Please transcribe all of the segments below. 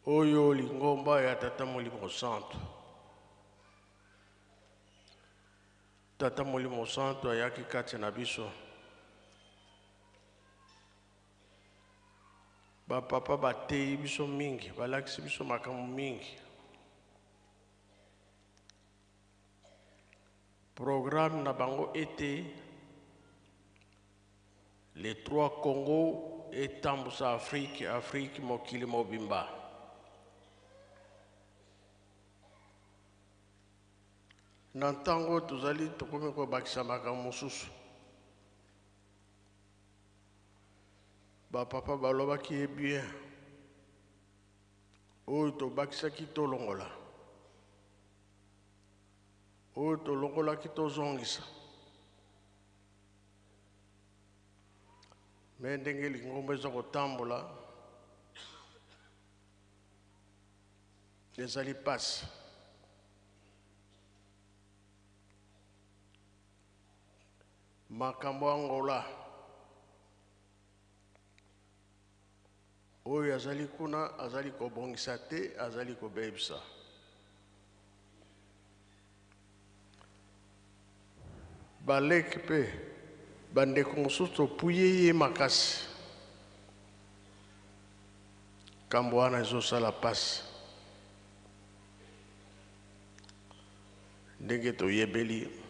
Oyo lingomba ya Tata Molimo Santu. Tata Molimo Santu ayaki kati na biso. Ba papa bateyi biso mingi, balakisi biso makambo mingi. Programme na bango ete les trois Congo etambusa Afrique, Afrique mokili mobimba. Na ntango tozali tokomi kobakisa makambo mosusu. Ba papa balobaki ye bien. Oyo tobakisaki tolongola. Oyo tolongolaki tozongisa. Me ndenge lingomba eza kotambola ezali pasi. Makambo ya Angola oyo azali kuna azali kobongisa te, azali kobebisa. Baleki mpe bandeko mosusu topuye ye makasi. Kambo wana ezosala pasi. Ndenge toyebeli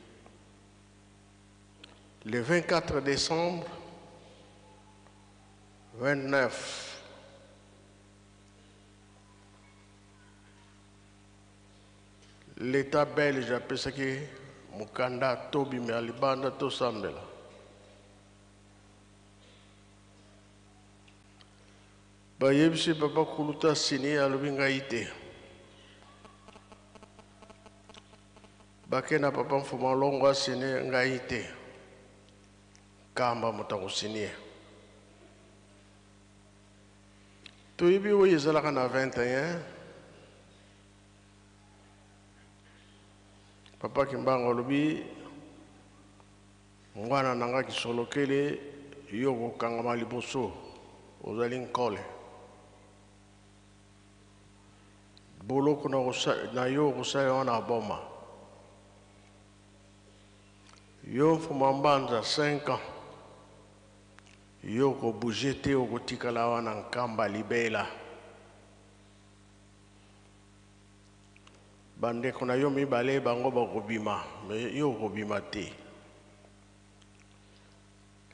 le 24 décembre 29 L'Etat belge apesaki mokanda tobima libanda tosambela. Bayebisi papa kuluta asini, alobi ngai te. Bake na papa Mfuma Longo asini, ngai te. Kamba moto akosinie. Toyebi oyo ezalaka na 21. Papa Kimbangu alobi mwana na nga kisolokele yo kokangama liboso ozali nkole boloko na yo okosala yango na boma yo mfuma mbanza 5 ans yo okobouge te okotikala wana nkamba libela. Bandeko na yo mibale bango bakobima, me yo okobima te.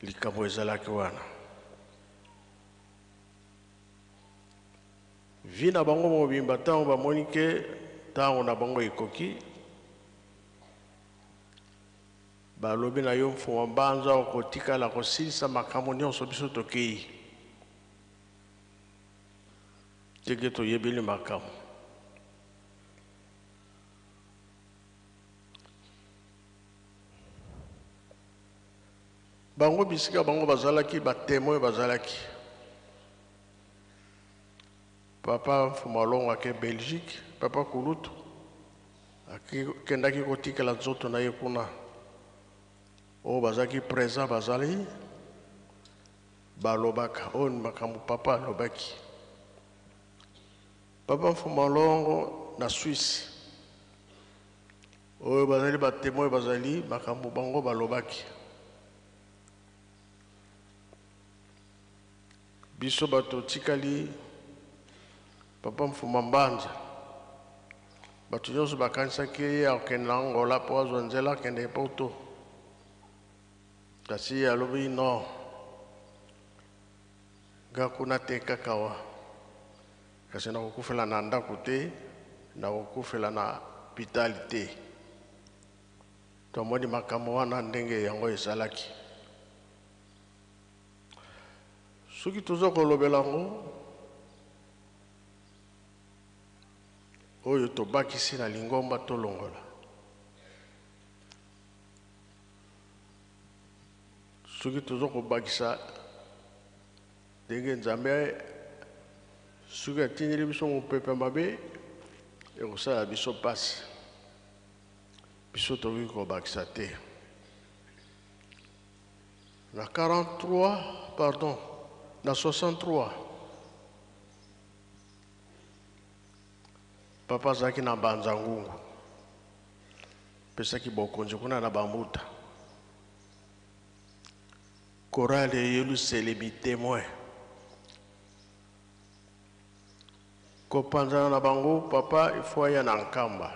Likambo ezalaki wana. Vi na bango mobimba ntango bamoni ke ntango na bango ekoki, balobi na yo mfuma mbanza okotikala kosilisa makambo nyonso biso tokei. Ndenge toyebeli makambo. Bango bisika bango bazalaki ba témoin bazalaki. Papa Mfuma Longo ake Belgique, papa Kulutu akendaki kotikela nzoto na ye kuna. Oyo bazalaki présent bazali balobaka oyo makambo papa alobaki. Papa Mfuma Longo na Suisse, oyo bazali ba témoin bazali makambo bango balobaki. Biso bato tikali papa Mfuma Mbanza, bato nyonso bakanisaki ye akokende na Angola mpo azwa nzela akende Poto. Kasi ye alobi non, nga kuna te kaka wa, kasi nakokufela na ndako te, nakokufela na pitali te. Tomoni makambo wana ndenge yango ezalaki. Soki toza kolobela yango, oyo tobakisi na lingomba tolongola. Soki toza kobakisa ndenge Nzambe soki atindeli biso mopepe mabe ekosala biso pasi, biso tokoki kobakisa te. Na 43, pardon, na 63 Papa azalaki na Mbanza Ngungu, pesaki bokonzi kuna na bambuta. Chorale ya Yelusalemi témoin. Kopanzana na bango, papa il faut aya na Nkamba.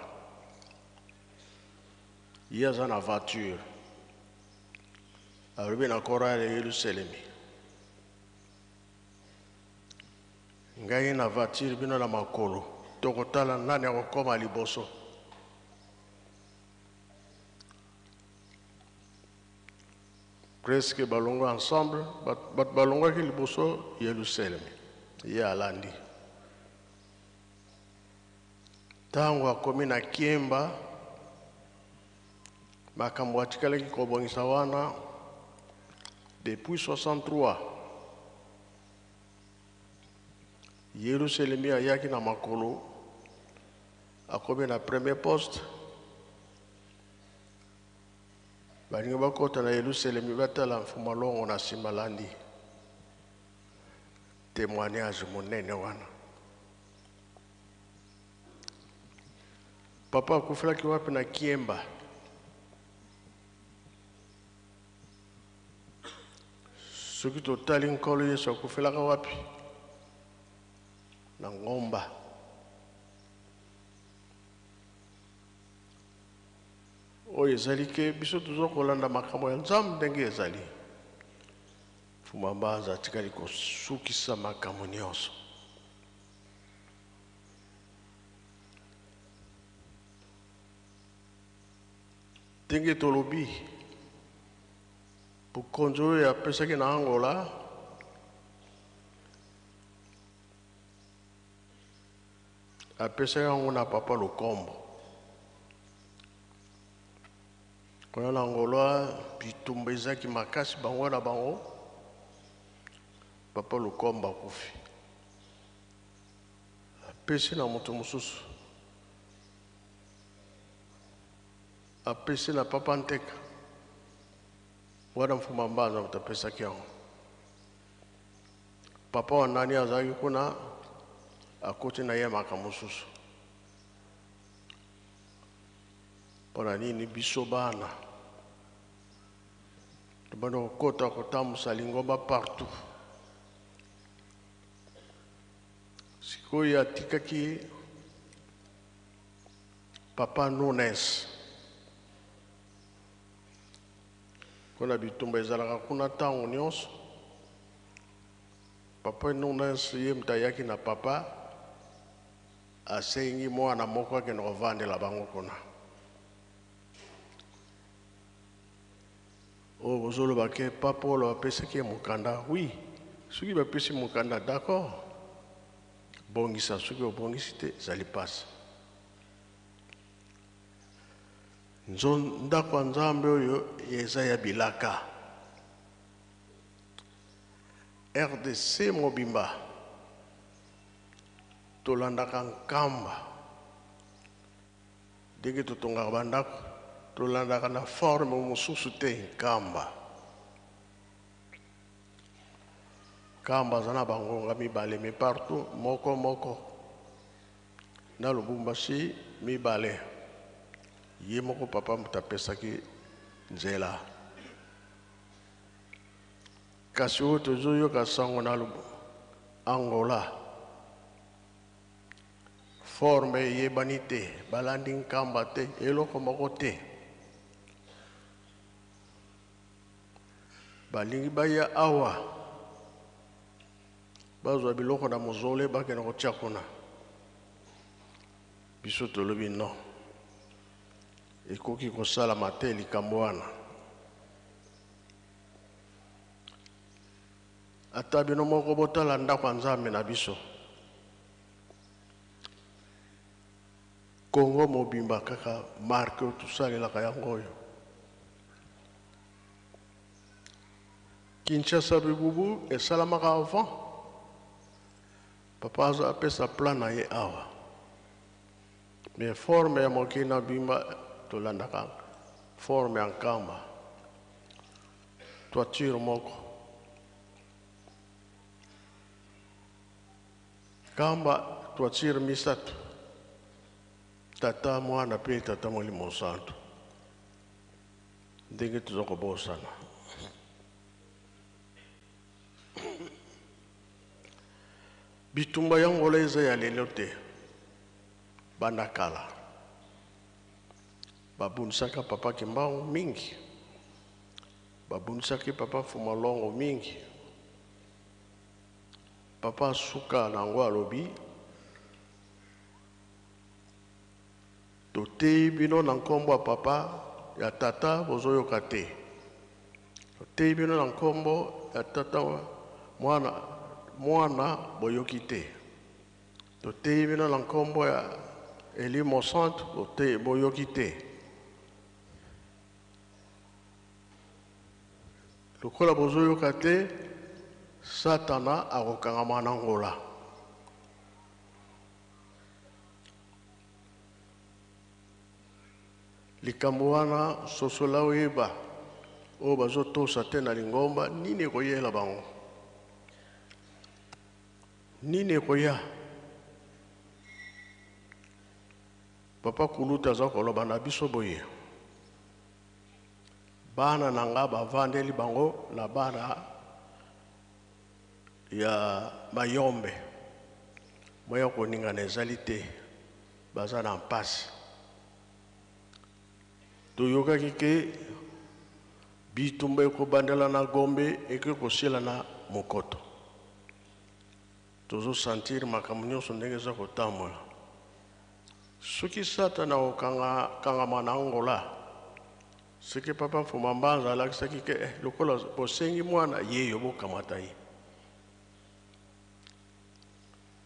Ye aza na voiture. Alobi na chorale ya Yelusalemi, ngai na voiture, bino na makolo, tokotala nani akokoma liboso. Presque balongwa ensemble, bato balongwaki liboso Yelusalemi, ye alandi. Ntango akomi na Kiemba, makambo atikalaki kobongisa wana depuis 63. Yelusalemi ayaki na makolo, akomi na premier poste. Balingi bakota na Yelusalemi, batala Mfuma Longo na nsima alandi. Témoignage monene wana. Papa akufelaki wapi? Na Kiemba. Soki totali Nkolo Yesu akufelaka wapi? Na ngomba. Oyo ezali ke biso toza kolanda makambo ya Nzambe ndenge ezali. Mfuma Mbanza atikali kosukisa makambo nyonso. Ndenge tolobi, bokonzi oyo apesaki na Angola apesaki yango na papa Lukombo. Kuna na Angola bitumba ezaki makasi bango na bango. Papa Lukombo akufi, apesi na moto mosusu, apesi na papa Nteka wana. Mfuma Mbanza moto apesaki yango. Papa wa nani azalaki kuna, akoti na ye makambo mosusu. Mpo na nini biso bana tobanda kokota kotambusa lingomba partout? Sikoyo atikaki papa Nunes mpona bitumba ezalaka kuna ntango nyonso. Papa Nunes ye moto ayaki na papa, asengi mwana moko akende kovandela bango kuna. Oyo bozoloba ke papa oyo apesaki ye mokanda, oui, soki bapesi mokanda, d'accord, bongisa. Soki obongisi te, ezali mpasi. Ndako ya Nzambe oyo eza ya bilaka. RDC mobimba tolandaka Nkamba. Ndenge totongaka bandako, tolandaka na forme mosusu te. Nkamba, Nkamba aza na bangonga mibale, mais partout moko moko. Na Lubumbashi mibale. Ye moko papa moto apesaki nzela. Kasi oyo tozoyoka sango na Angola, forme eyebani te, balandi Nkamba te, eloko moko te. Balingi baya awa, bazwa biloko na mozole, bakende kotia kuna. Biso tolobi non, ekoki kosalama te likambo wana. Ata bino moko botala ndako ya Nzambe na biso. Kongo mobimba kaka marque oyo tosalelaka yango oyo. Kinshasa bibubu esalamaka avant papa aza apesa plan na ye awa, mais forme ya mokili na bimba tolandaka forme ya Nkamba, toiture moko. Nkamba toiture misato. Tata, Mwana mpe Tata Molimo Santu. Ndenge toza kobosana. Bitumba ya Angola eza ya lelo te. Banda kala. Babundisaka Papa Kimbangu mingi. Babundisaki Papa Mfuma Longo mingi. Papa suka na yango alobi, toteyi bino na nkombo ya papa ya tata bozoyoka te. Toteyi bino na nkombo ya tata mwana, mwana boyoki te. Toteyi bino na nkombo ya Elimo Santu boyoki te. Lokola bozoyoka te, Satana akokangama na Angola. Likambo wana sosola oyeba oyo bazotosa te na lingomba, nini ekoyela bango? Nini ekoya? Papa Kulutu aza koloba na biso boye, bana na nga bavandeli bango na bana ya mayombe, moya koningana ezali te, baza na mpasi. Toyokaki ke bitumba ekobandela na Gombe eke kosila na Mokoto. Tozo sentir makambo nyonso ndenge eza kotambola. Soki Satana akokanga kangama na Angola, soki Papa Mfuma Mbanza alakisaki ke lokola bosengi mwana ye yo bokamata ye.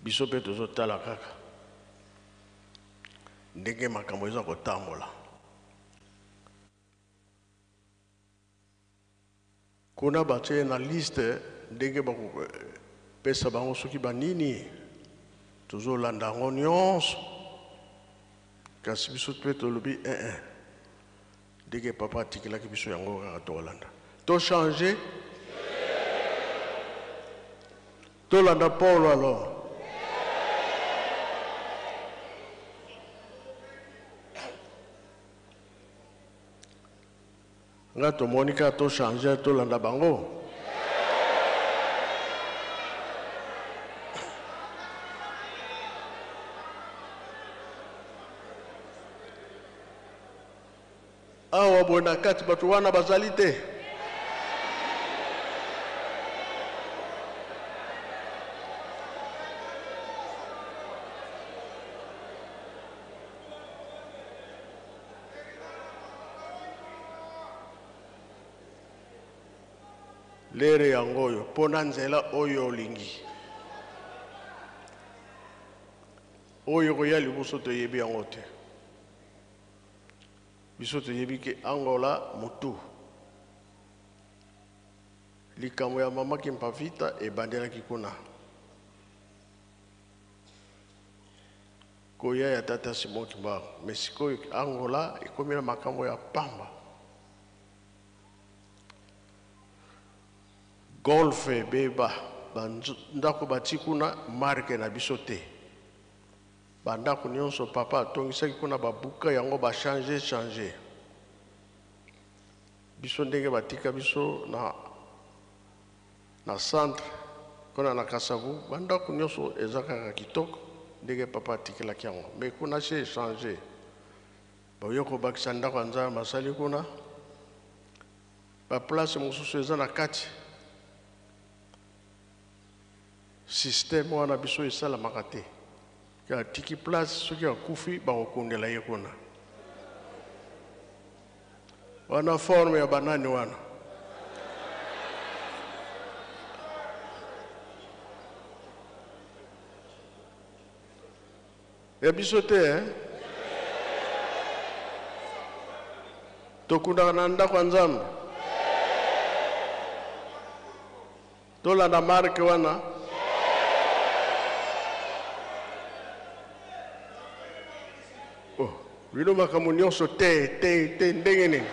Biso pe tozotala kaka ndenge makambo eza kotambola. Kuna batie na liste ndenge bakopesa bango soki banini, tozolanda yango nyonso. Kasi biso mpe tolobi eh, eh. Ndenge papa atikelaki biso yango kaka tolanda. To changer? Tolanda Paulo alors. Nga tomoni kaka to changer tolanda bango. Awa boye na kati bato wana bazali te. Lere yango oyo mpo na nzela oyo olingi. Oyo ekoya liboso toyebi yango te. Biso toyebi ke Angola mutu. Likambo ya mama Kimpavita ebandelaki kuna. Koya ya tata Simon Kimbangu. Mais sikoyo Angola ekomi na makambo ya pamba. Golf ebeba, ba ndako bati kuna marque na biso te. Ba ndako nyonso papa atongisaki kuna babuka yango ba changer changer. Biso ndenge batika biso na na centre kuna na Kasavu, ba ndako nyonso eza kaka kitoko ndenge papa atikelaki yango. Mais kuna se changer. Baye kobakisa ndako ya Nzambe basali kuna. Ba place mosusu eza na kati. Système wana biso esalamaka te. Atiki place soki akufi bakokundela ye kuna. Wana forme ya banani wana? Ya biso te, eh? Tokundaka na ndako ya Nzambe. Tolanda marke wana. Oh, bino makambo nyonso te te te ndenge nini?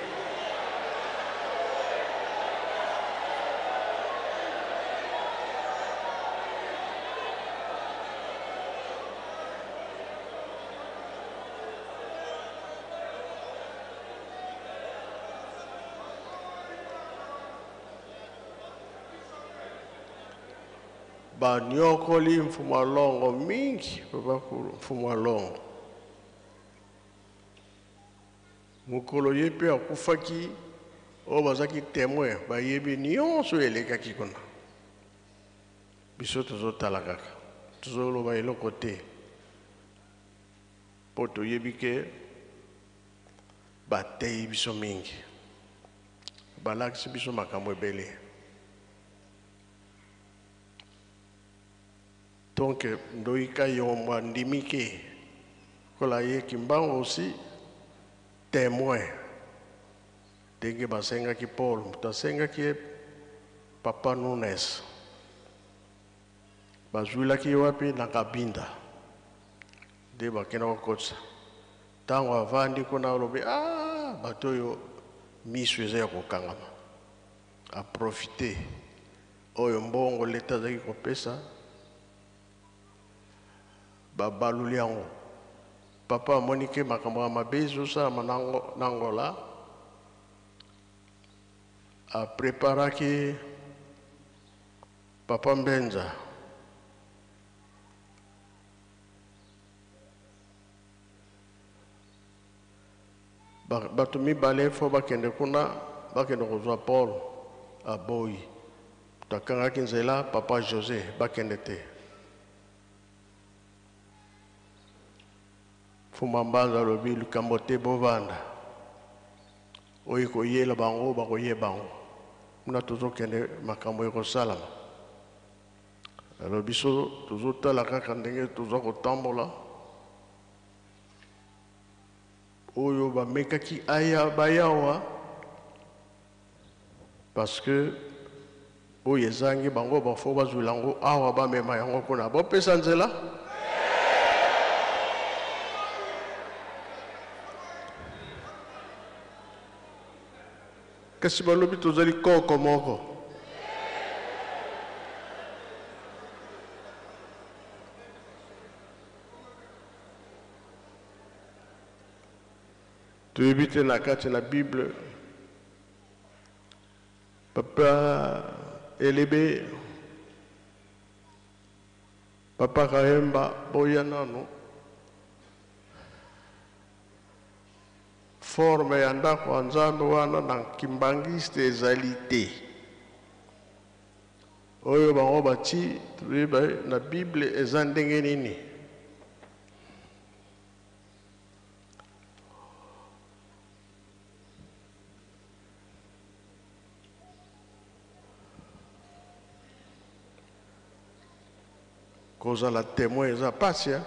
Banyokoli Mfumu Alongo mingi, papa Mfumu Alongo. Mokolo ye mpe akufaki, oyo bazalaki temoin bayebi nyonso elekaki kuna. Biso tozotala kaka, tozoloba eloko te, mpo toyebi ke bateyi biso mingi, balakisi biso makambo ebele. Donc Ndoyi Kayombo andimi ke kola ye Kimbangu aussi témoin ndenge basengaki Paul, moto asengaki ye Papa Nunes, bazwilaki ye wapi? Na Kabinda nde bakenda kokotisa. Ntango avandi kuna alobi, ah, bato oyo miso eza ya kokangama. Aprofite oyo mbongo leta azalaki kopesa, babaluli yango. Papa amoni ke makambo ya mabe ezosalama na Angola, apreparaki Papa Mbenza bato mibale fo bakende kuna, bakende kozwa Paul. Aboyi, takangaki nzela Papa José, bakende te. Mfuma Mbanza alobi likambo te, bovanda oyo koyela bango, bakoyeba bango kuna, tozokende makambo ekosalama. Alors biso tozotala kaka ndenge toza kotambola, oyo bamekaki aya bayawa, parce que oyo ezangi bango bafo bazwila yango awa, bamema yango kuna, bopesa nzela. Kasi balobi tozali koko moko. Toyebi te na kati na Bible, Papa Elebe, Papa Kahemba, boya nanu. Forme ya ndako ya Nzambe wana na kimbangiste ezali te. Oyo bango bati toyeba na Bible eza ndenge nini. Kozala témoin eza pasi, hein?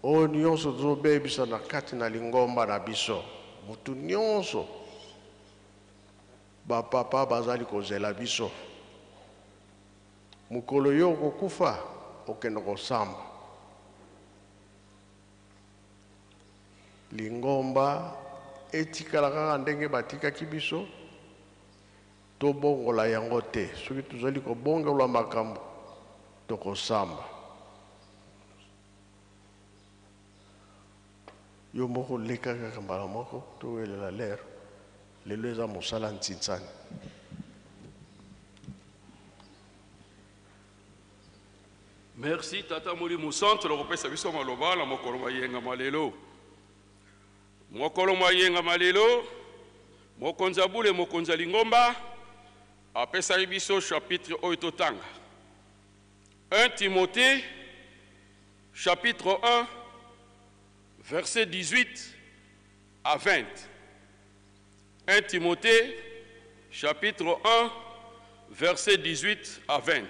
Oyo nyonso tozobebisa na kati na lingomba na biso, motu nyonso, bapapa bazali kozela biso. Mokolo yo okokufa, okende kosamba. Lingomba etikala kaka ndenge batikaki biso, tobongola yango te. Soki tozali kobongola makambo, tokosamba. Yo moko leka kaka mbala moko, towelela lero. Lelo eza mosala ntintsani. Merci Tata Molimo Santo na kopesa biso maloba na mokolo mayenga malelo. Mokolo mayenga malelo, mokonzi ya bule, mokonzi ya lingomba apesaki biso chapitre oyo totanga. 1 Timothée chapitre 1 verset 18 à 20. 1 Timothée chapitre 1 verset 18 à 20.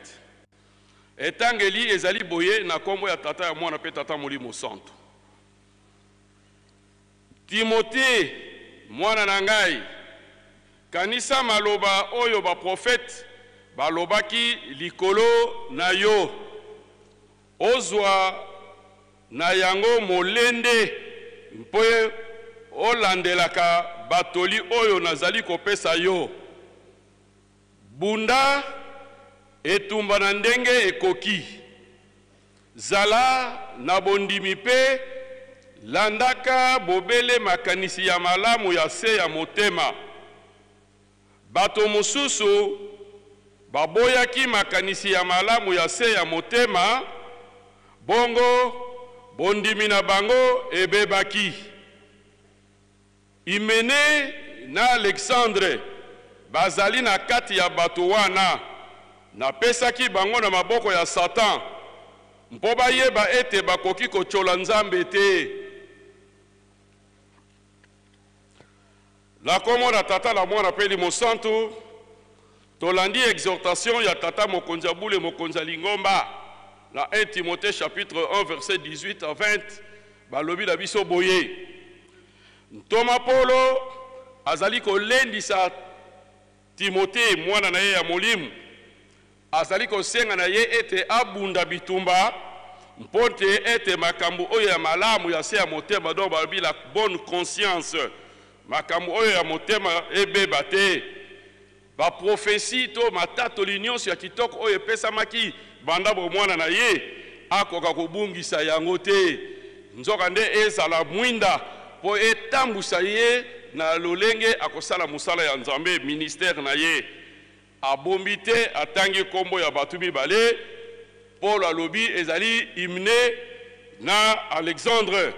Etangeli ezali boye na kombo ya Tata ya Mwana pe Tata Molimo Santo. Timothée, mwana na ngai, kanisa maloba oyo baprofete balobaki likolo na yo. Ozwa na yango molende mpe olandelaka batoli oyo nazali kopesa yo. Bunda etumba na ndenge ekoki. Zala na bondimi mpe landaka bobele makanisi ya malamu ya se ya motema. Bato mosusu Baboyaki makanisi ya malamu ya se ya motema, bongo bondimi na bango ebebaki. Hymene na Alexandre bazali na kati ya bato wana. Napesaki bango na maboko ya Satan mpo bayeba ete bakoki kotyola Nzambe te. Na nkombo na Tata, na Mwana mpe Elimo Santu, tolandi exhortation ya Tata Mokonzi ya Bule, Mokonzi ya Lingomba, na 1 Timothée chapitre 1 verset 18 à 20, balobi na biso boye: Ntoma Polo azali kolendisa Timothée, mwana na ye ya molimo, azali kosenga na ye ete abunda bitumba mpo te ete makambo oyo ya malamu ya se ya motema, donc balobi la bonne conscience, makambo oyo ya motema ebeba te. Baprofesi to matatoli nyonso ya kitoko oyo epesamaki banda bomwana na ye, akoka kobungisa yango te. Nzokande ezala mwinda mpo etambwisa ye na lolenge akosala mosala ya Nzambe, ministère na ye. Abombi te, atangi nkombo ya bato mibale. Polo alobi ezali Hymne na Alexandre,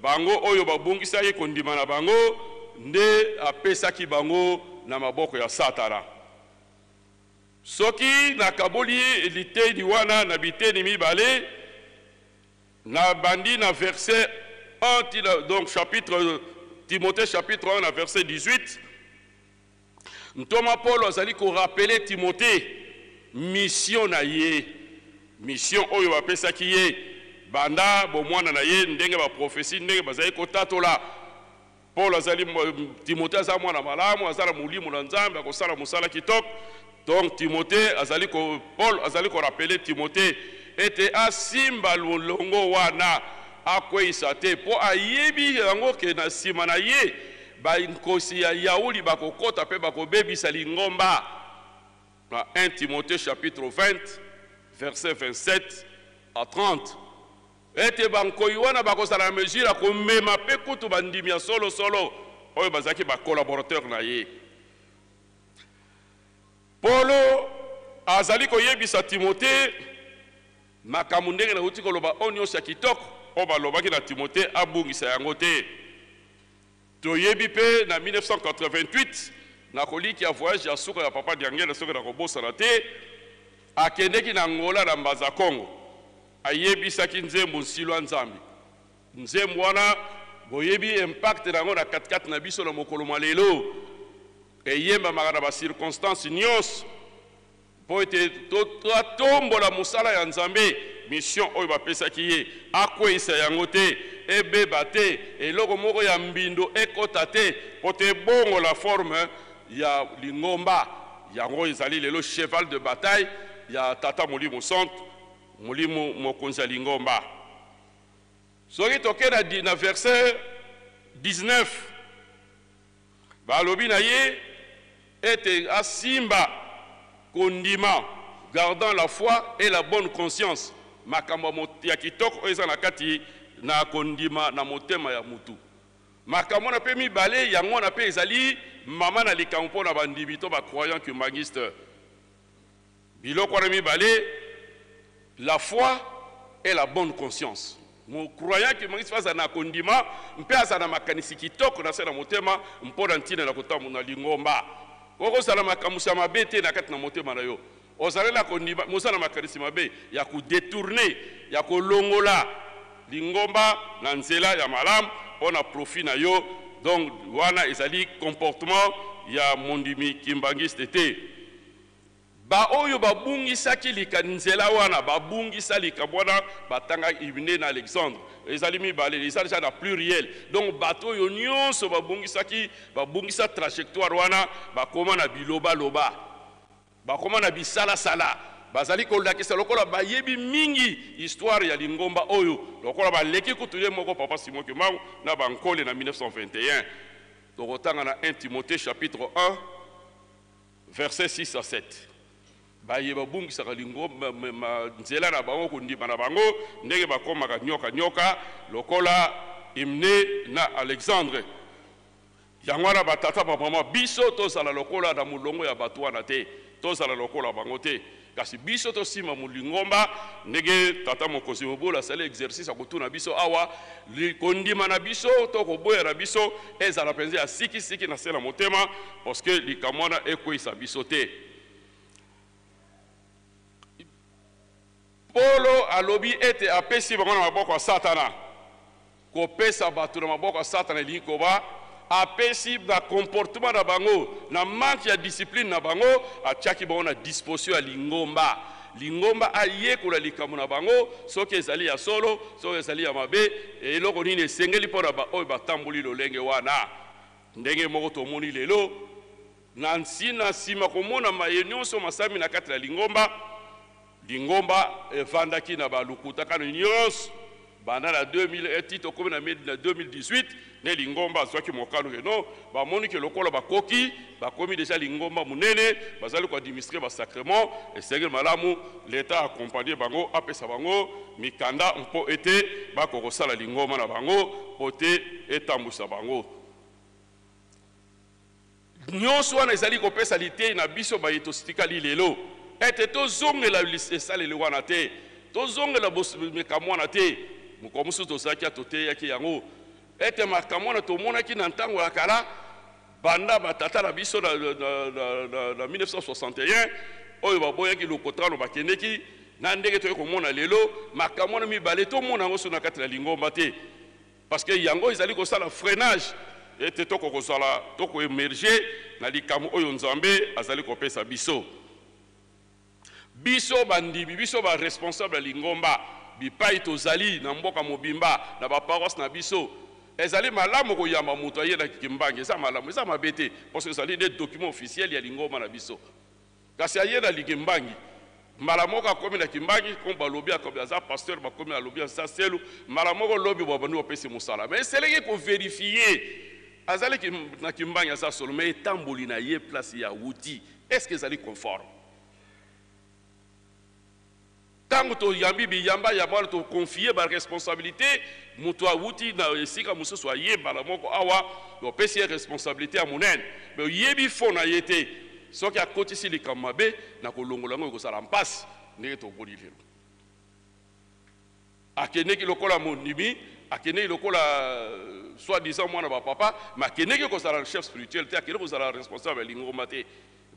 bango oyo babungisaki kondima na bango nde apesaki bango na maboko ya Satana. Soki nakaboli liteni wana na biteni mibale, nabandi na verset 1 tina, donc chapitre Timothée chapitre 1 na verset 18, Ntoma Polo azali ko rappeler Timothee mission na ye, mission oyo bapesaki ye banda bomwana na ye, ndenge ba prophetie ndenge bazali kotatola. Paul azali, Timothée aza mwana malamu, aza na molimo na Nzambe, akosala mosala kitoko. Donc Timothée azali ko, Paul azali ko rappeler Timothée ete asimba molongo wana, akweyisa te, mpo ayebi yango ke na nsima na ye Bankosi ya yauli bakokota mpe bakobebisa lingomba. Na 1 Timothee chapitre 20 verset 27 à 30, ete bankoi wana bakozala na mesure ya komema mpe kutu bandimi ya solosolo oyo bazalaki ba collaborateurs na ye. Polo azali koyebisa Timothee makambo ndenge nauti koloba oyo nyonso ya kitoko oyo balobaki na Timothee, abungisa yango te. Toyebi mpe na 1988, na kolikia voyage ya suka ya Papa Diangenda, soki nakobosana te, akendeki na Angola na Mbanza Kongo, ayebisaki nzembo Nsilwa Nzambi. Nzembo wana boyebi impact na yango na katikati na biso na mokolo mwa lelo, eyembamaka na ba circonstances nyonso mpo ete atombola mosala ya Nzambe, mission oyo bapesaki ye, akweisa yango te, ebeba te, eloko moko ya mbindo ekota te, mpo te ebongola forme ya lingomba. Yango ezali lelo cheval de bataille ya Tata Molimo Santu, Molimo Mokonzi ya lingomba. Soki toke na verset 19, Balobi na ye ete asimba kondima, gardant la foi et la bonne conscience, makambo ya kitoko oyo eza na kati na kondima na motema ya mutu. Makambo wana mpe mibale yango wana mpe ezali mama na likambo mpo na bandimi to ba croyants kimbanguistes. Biloko wana mibale, la foi et la bonne conscience. Mo croyant kimbanguiste azala na kondima mpe azala na makanisi kitoko na se na motema mpo na ntina na kotambola na lingomba. Okozala makambo ya mabe te na kati na motema na yo. Ozali na kondima, moza na makanisi mabe ya kodetourner, ya kolongola lingomba na nzela ya malamu mpo na profit na yo. Donc wana ezali comportement ya mondimi kimbanguiste te. Baoyo babungisaki lika nzela wana, babungisa likambo wana, batanga Hymne na Alexandre, ezali mibale, eza deja na pluriel. Donc bato oyo nyonso babungisaki, babungisa trajectoire wana, bakoma na bilobaloba, bakoma na bisalasala, bazali kolakisa lokola bayebi mingi histoire ya lingomba oyo, lokola baleki kutu ye moko Papa Simon Kimbangu na bankole na 1921. Tokotanga na 1 Timothée chapitre 1 Verset 6 à 7. Baye babungisaka lingomba nzela na bango, kondima na bango, ndenge bakomaka nyoka nyoka lokola Hymne na Alexandre. Yango wana batata bamama, biso tozala lokola na molongo ya bato wana te. Tozala lokola bango te, kasi biso tosimba lingomba ndenge tata mokonzi mobulu asali exercice ya kotuna biso awa. Kondima na biso to koboya na biso ezala mpenza ya sikisiki na se na motema, parce que likambo wana ekweyisa biso te. Polo alobi ete apesi bango na maboko ya Satana. Kopesa bato na maboko ya Satana elingi koba apesi na comportement na bango, na manque ya discipline na bango, atiaki bango na disposition ya lingomba. Lingomba ayekola likambo na bango, soki ezali ya solo, soki ezali ya mabe, eloko nini esengeli mpo na baoyo batamboli lolenge wana. Ndenge moko tomoni lelo na ntina nsima komona maye nyonso masami na kati ya lingomba. Lingomba evandaki na balukuta kano nyonso banda na 2001 ti tokomi na 2018 nde lingomba azwaki mokano ke non, bamoni ke lokola bakoki, bakomi deja lingomba monene, bazali koadministre basacrement, esengeli malamu leta accompagne bango, apesa bango mikanda mpo ete bakoki kosala lingomba na bango mpo te etambwisa bango. Nyonso wana ezali kopesa litei na biso baye totikali lelo ete tozongela esaleli wana te, tozongela makambo wana te. Mokolo mosusu tozalaki toteyaki yango ete makambo wana tomonaki na ntango ya kala, banda batata na biso na 1961 oyo baboyaki lokotano bakendeki na ndenge toyei komona lelo makambo wana mibale tomona yango so na kati na lingomba te, parce que yango ezali kosala freinage ete tokokozala tokoemerge na likambo oyo Nzambe azali kopesa biso. Biso bandimi, biso ba responsable ya lingomba, bipai tozali na mboka mobimba na ba paroisse na biso, ezali malamu koyamba moto aye na Kimbangi, eza malamu, eza mabe te, parce que ezali nde document officiel ya lingomba na biso. Kasi aye na Kimbangi, mbala moko akomi na Kimbangi, comme balobi akomi aza pasteur, bakomi alobi aza selu, mbala moko lobi babandi bapesi mosala. Mais eseleki kovérifier azali na Kimbangi aza solo, mais etamboli na ye place ya wuti, est-ce que ezali conforme? Tango toyambi biyamba ya mwana, toconfie ba responsabilité, moto awuti na esika mosusu aye mbala moko awa, topesi ye responsabilité ya monene, mais oyebi fond na ye te. Soki akotisi likambo mabe na kolongola yango ekozala mpasi ndenge toboli lelo. Akendeki lokola mondimi, akendeki lokola soi-disant mwana ba papa, mais akendeki kozala chef spirituel te, akendeki kozala responsable ya lingomba te.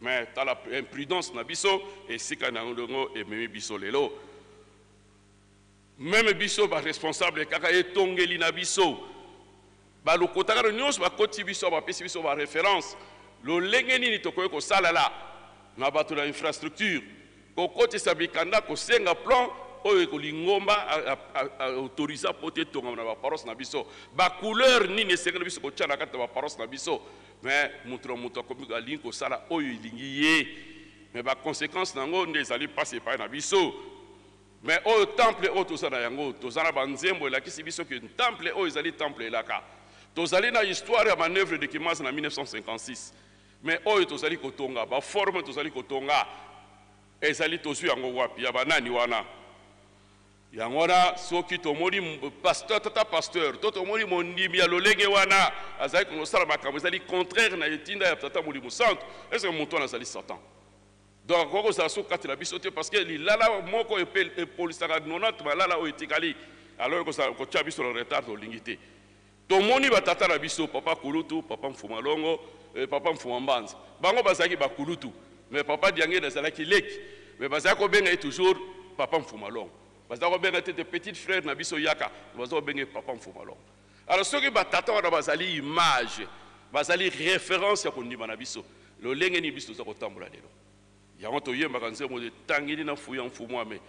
Mais tala imprudence na biso esika na yango ememi biso lelo. Même biso ba responsable kaka etongeli na biso, balokotaka nyonso bakoti biso, bapesi biso ba référence lolenge nini tokoki kosalala na bato na infrastructure, kokotisa mikanda, kosenga plan oyo ekolingomba autorisa po te etongama na baparoisse na biso, ba couleur nini esengeli biso kotia na kati ya baparoisse na biso. Mais moto na moto akomi alingi kosala oyo elingi ye, mais ba conséquence na yango nde ezali mpasi epai na biso. Mais oyo temple oyo toza na yango, toza na banzembo elakisi biso ke temple oyo ezali temple elaka. Tozali na histoire ya manœuvre de Kimasa na 1956, mais oyo tozali kotonga, ba forme tozali kotonga ezali tozwi yango wapi, ya banani wana? Yango wana soki tomoni pasteur, tata pasteur, to tomoni mondimi ya lolenge wana azali kosala makambo ezali contraire na etinda ya tata Molimo Santu, est-ce que moto wana azali Satan? Donc akoki kozala soki kati na biso te, parce que lilala moko epolisaka 90 malala oyo etikali, alors ekozala kotia biso na retard tolingi te. Tomoni batata na biso, papa Kulutu, papa Mfuma Longo, papa Mfuma Mbanza, bango bazalaki bakulutu, mais papa Diangenda azalaki leki, mais bazalaki kobenga ye toujours papa Mfuma Longo, bazalaki kobenga te te petite frère na biso yaka, bazalaki kobenga ye papa Mfuma Longo. Alors soki batata wana bazali image, bazali référence ya kondima na biso, lolenge nini biso toza kotambola lelo? Yango toyembaka nzembo etangeli na fuya mfumu ame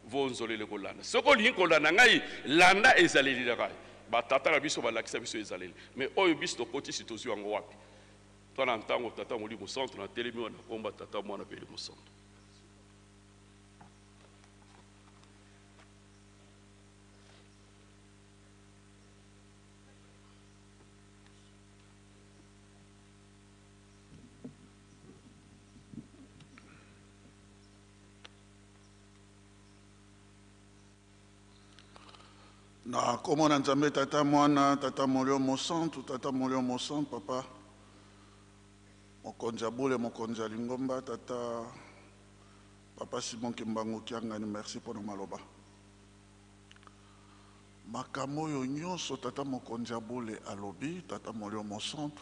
vonzolele kolanda. Soki olingi kolanda ngai, landa ezaleli na ngai. Batata na biso balakisa biso ezaleli, mais oyo biso tokotisi tozwi yango wapi? To na ntango tata Molimo Santu na telemi wana komba tata mwana mpe Molimo Santu. Na komona Nzambe tata mwana, tata Molimo Santu, tata Molimo Santu, papa mokonzi ya bule, mokonzi ya lingomba, tata Papa Simon Kimbangu Kiangani, merci mpo na maloba. Makambo oyo nyonso tata mokonzi ya bule alobi, tata Molimo Mosantu,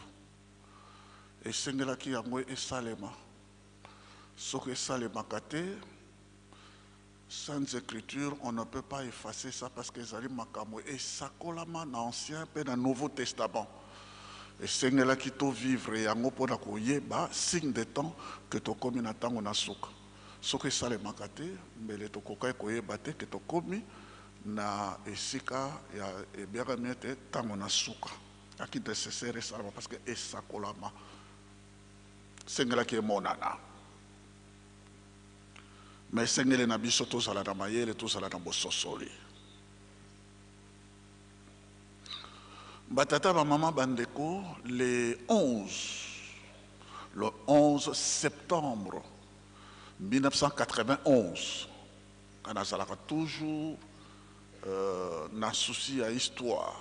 esengelaki yango esalema. Soki esalemaka te, Saintes Écritures, on ne peut pas effacer ça parce que ezali makambo esakolama na Ancien mpe na Nouveau Testament. Esengelaki to vivre yango mpo na koyeba signe de temps que tokomi na ntango na suka. Soki esalemaka te, mbele tokokaki koyeba te ke tokomi na esika ya ebiangami ete ntango na suka. Aki nécessaire esalama parce que esakolama, esengelaki emonana. Mais esengeli na biso tozala na mayele, tozala na bososoli. Batata, bamama, bandeko, le 11, le 11 septembre 1991, nga nazalaka toujours na souci ya histoire.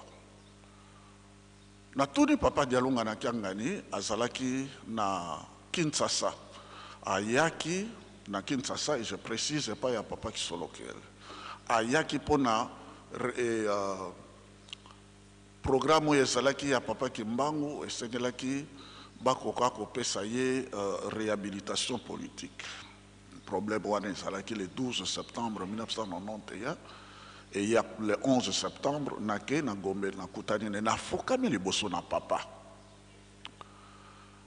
Natuni papa Dialunga na Kiangani, azalaki na Kinshasa, ayaki na Kinshasa, et je précise epai ya papa Kisolokele, ayaki mpona programme oyo ezalaki ya papa Kimbangu, esengelaki bakoka kopesa ye réhabilitation politique. Problème wana ezalaki le 12 septembre 1991, et ya le 11 septembre nake na Gombe, nakutani ne, nafukami liboso na papa,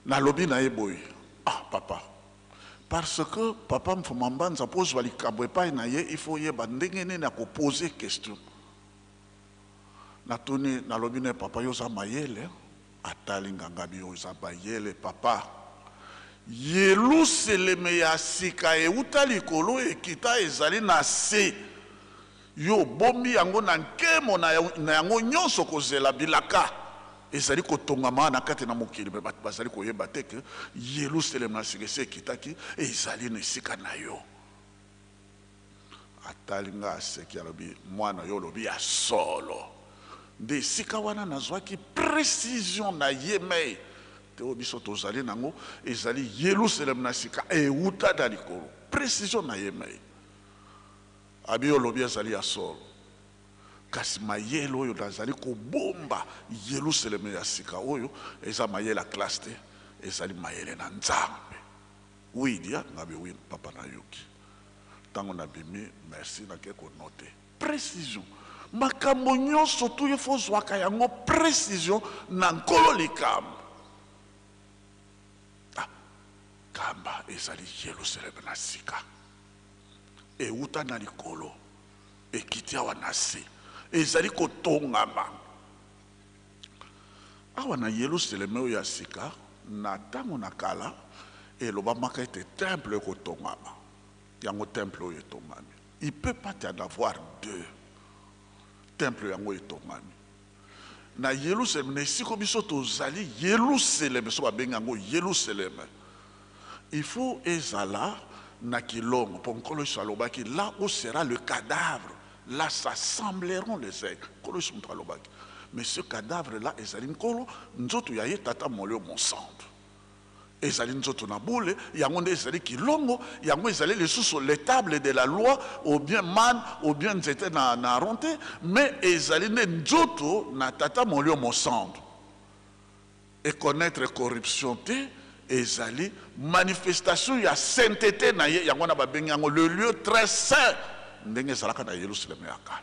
nalobi na ye boye: ah papa, parce que papa Mfuma Mbanza, mpo ozwa likambo epai na ye, il faut oyeba ndenge nini akopose question. Natuni, nalobi ne: papa, yo oza mayele. Atali nganga bi: oza mayele papa. Yelusaleme ya sika euta likolo ekita, ezali na se. Yo obombi yango na nkemo na yango nyonso kozela bilaka. Ezali kotongama na kati na mokili, me bato bazali koyeba te ke Yelusaleme na sika esi ekitaki, ezali na esika na yo. Atali nga, aseki, alobi: mwana, yo olobi ya solo. Nde esika wana nazwaki précision na ye mei te oyo biso tozali nango ezali Yelusaleme na sika euta na likolo. Précision na ye mei abi: olobi ezali ya solo, kasi mayele oyo nazali kobomba Yelusaleme ya sika oyo eza mayele ya classe te, ezali mayele na Nzambe. Oui dia ngabi: oui papa, nayoki. Ntango nabimi, merci, nake konote précision. Makambo nyonso tu ye fo ozwaka yango précision na nkolo likambo. Ah, kamba ezali Yelusaleme na sika euta na likolo ekiti awa na se, ezali kotongama awa na Yelusaleme oyo ya sika. Na ntango na kala elobamaka ete temple ekotongama. Yango temple oyo etongami, il peut pas y en avoir deux. Temple yango etongami na Yelusaleme, na esika biso tozali. Yelusaleme so babengi yango Yelusaleme, il faut ezala na kilongo, mpo Nkolo Yesu alobaki: là où sera le cadavre, là s'assembleront les aigles. Nkolo Yesu moto alobaki. Mais ce cadavre là ezali Nkolo, nzoto ya ye tata Molio Mosantu, ezali nzoto na bule. Yango nde ezali kilongo, yango ezali lisusu les tables de la loi ou bien manne ou bien nzete na Aron te, mais ezali nde nzoto na tata Molio Mosantu. Econnaître corruption te, ezali manifestation ya sainteté na ye. Yango wana babengi yango le lieu très saint, ndenge ezalaka na Yerusaleme ya kala.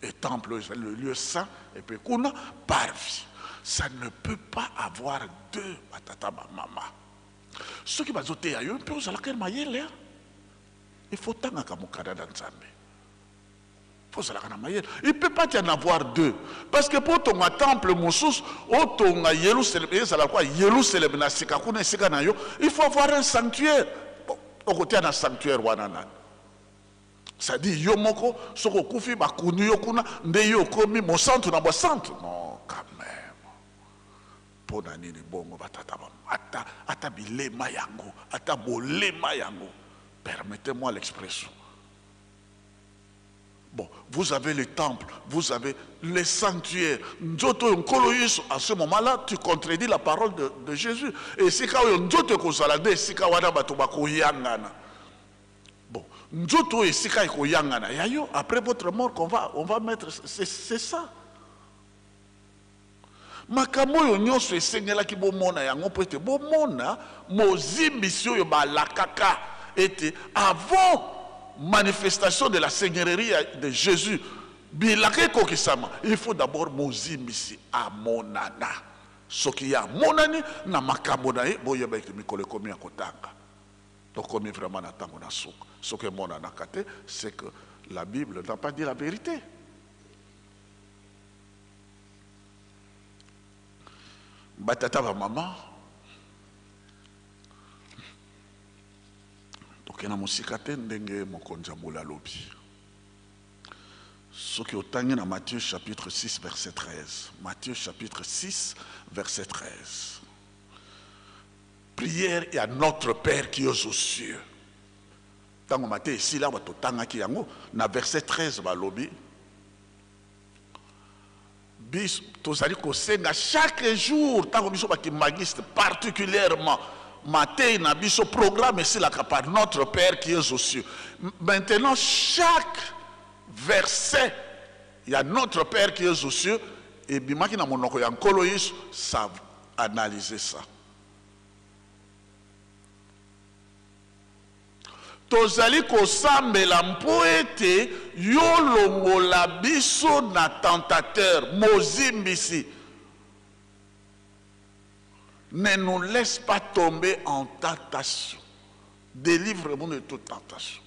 Et temple oyo ezali le lieu saint, et puis kuna parvis. Ça ne peut pas avoir deux. Batata, bamama, soki bazoteya yo mpe ozalaka mayele, il faut tangaka mokanda na Nzambe, faut ozalaka na mayele. Il peut pas y en avoir deux, parce que mpo otonga temple mosusu, otonga Yerusalem, ezala kwa Yerusalem na sika kuna esika na yo, il faut avoir un sanctuaire. Bon, okotia na sanctuaire wana nani? C'est-à-dire yo moko, soki okufi, bakuni yo kuna, nde yo okomi mosantu na bosantu? Non, quand même. Mpo na nini bongo, batata? Ata bilema yango, ata bolema yango, permettez-moi l'expression. Bon, vous avez le temple, vous avez le sanctuaire. Nzoto oyo Nkolo Yesu, à ce moment-là, tu contredis la parole de Jésus. Esika oyo nzoto ekozala nde esika wana bato bakoyangana. Nzoto oyo esika ekoyangana ya yo après votre mort qu'on va, on va mettre, c'est ça. Makambo oyo nyonso esengelaki bomona yango mpo ete bomona mozimbisi oyo balakaka ete avant manifestation de la seigneurie de Jésus bilaka ekokisama, il faut d'abord mozimbisi amonana. Soki ye amonani na makambo na ye, boyeba ete mikolo ekomi ya kotanga. Tokomi vraiment na ntango na suka. Soki emonanaka te, c'est que la Bible n'a pas dit la vérité. Batata bamama, tokenda mosika te ndenge mokonzi ya mbula alobi. Soki otangi na Matthieu chapitre 6 verset 13, Matthieu chapitre 6 verset 13, prière ya Notre Père qui est aux cieux. Ntango Matthieu esila, bato totangaki yango na verset 13, balobi biso tozali kosenga chaque jour. Ntango biso bakimbanguiste, particulièrement matei na biso, programme esilaka par Notre Père qui est aux cieux. Maintenant, chaque verset ya Notre Père qui est aux cieux ebimaki na monoko ya Nkolo Yesu, ça, analyser ça. Tozali kosambela mpo ete yo longola biso na tentateur, mozimbisi. Ne nous laisse pas tomber en tentation, délivre-nous de toute tentation.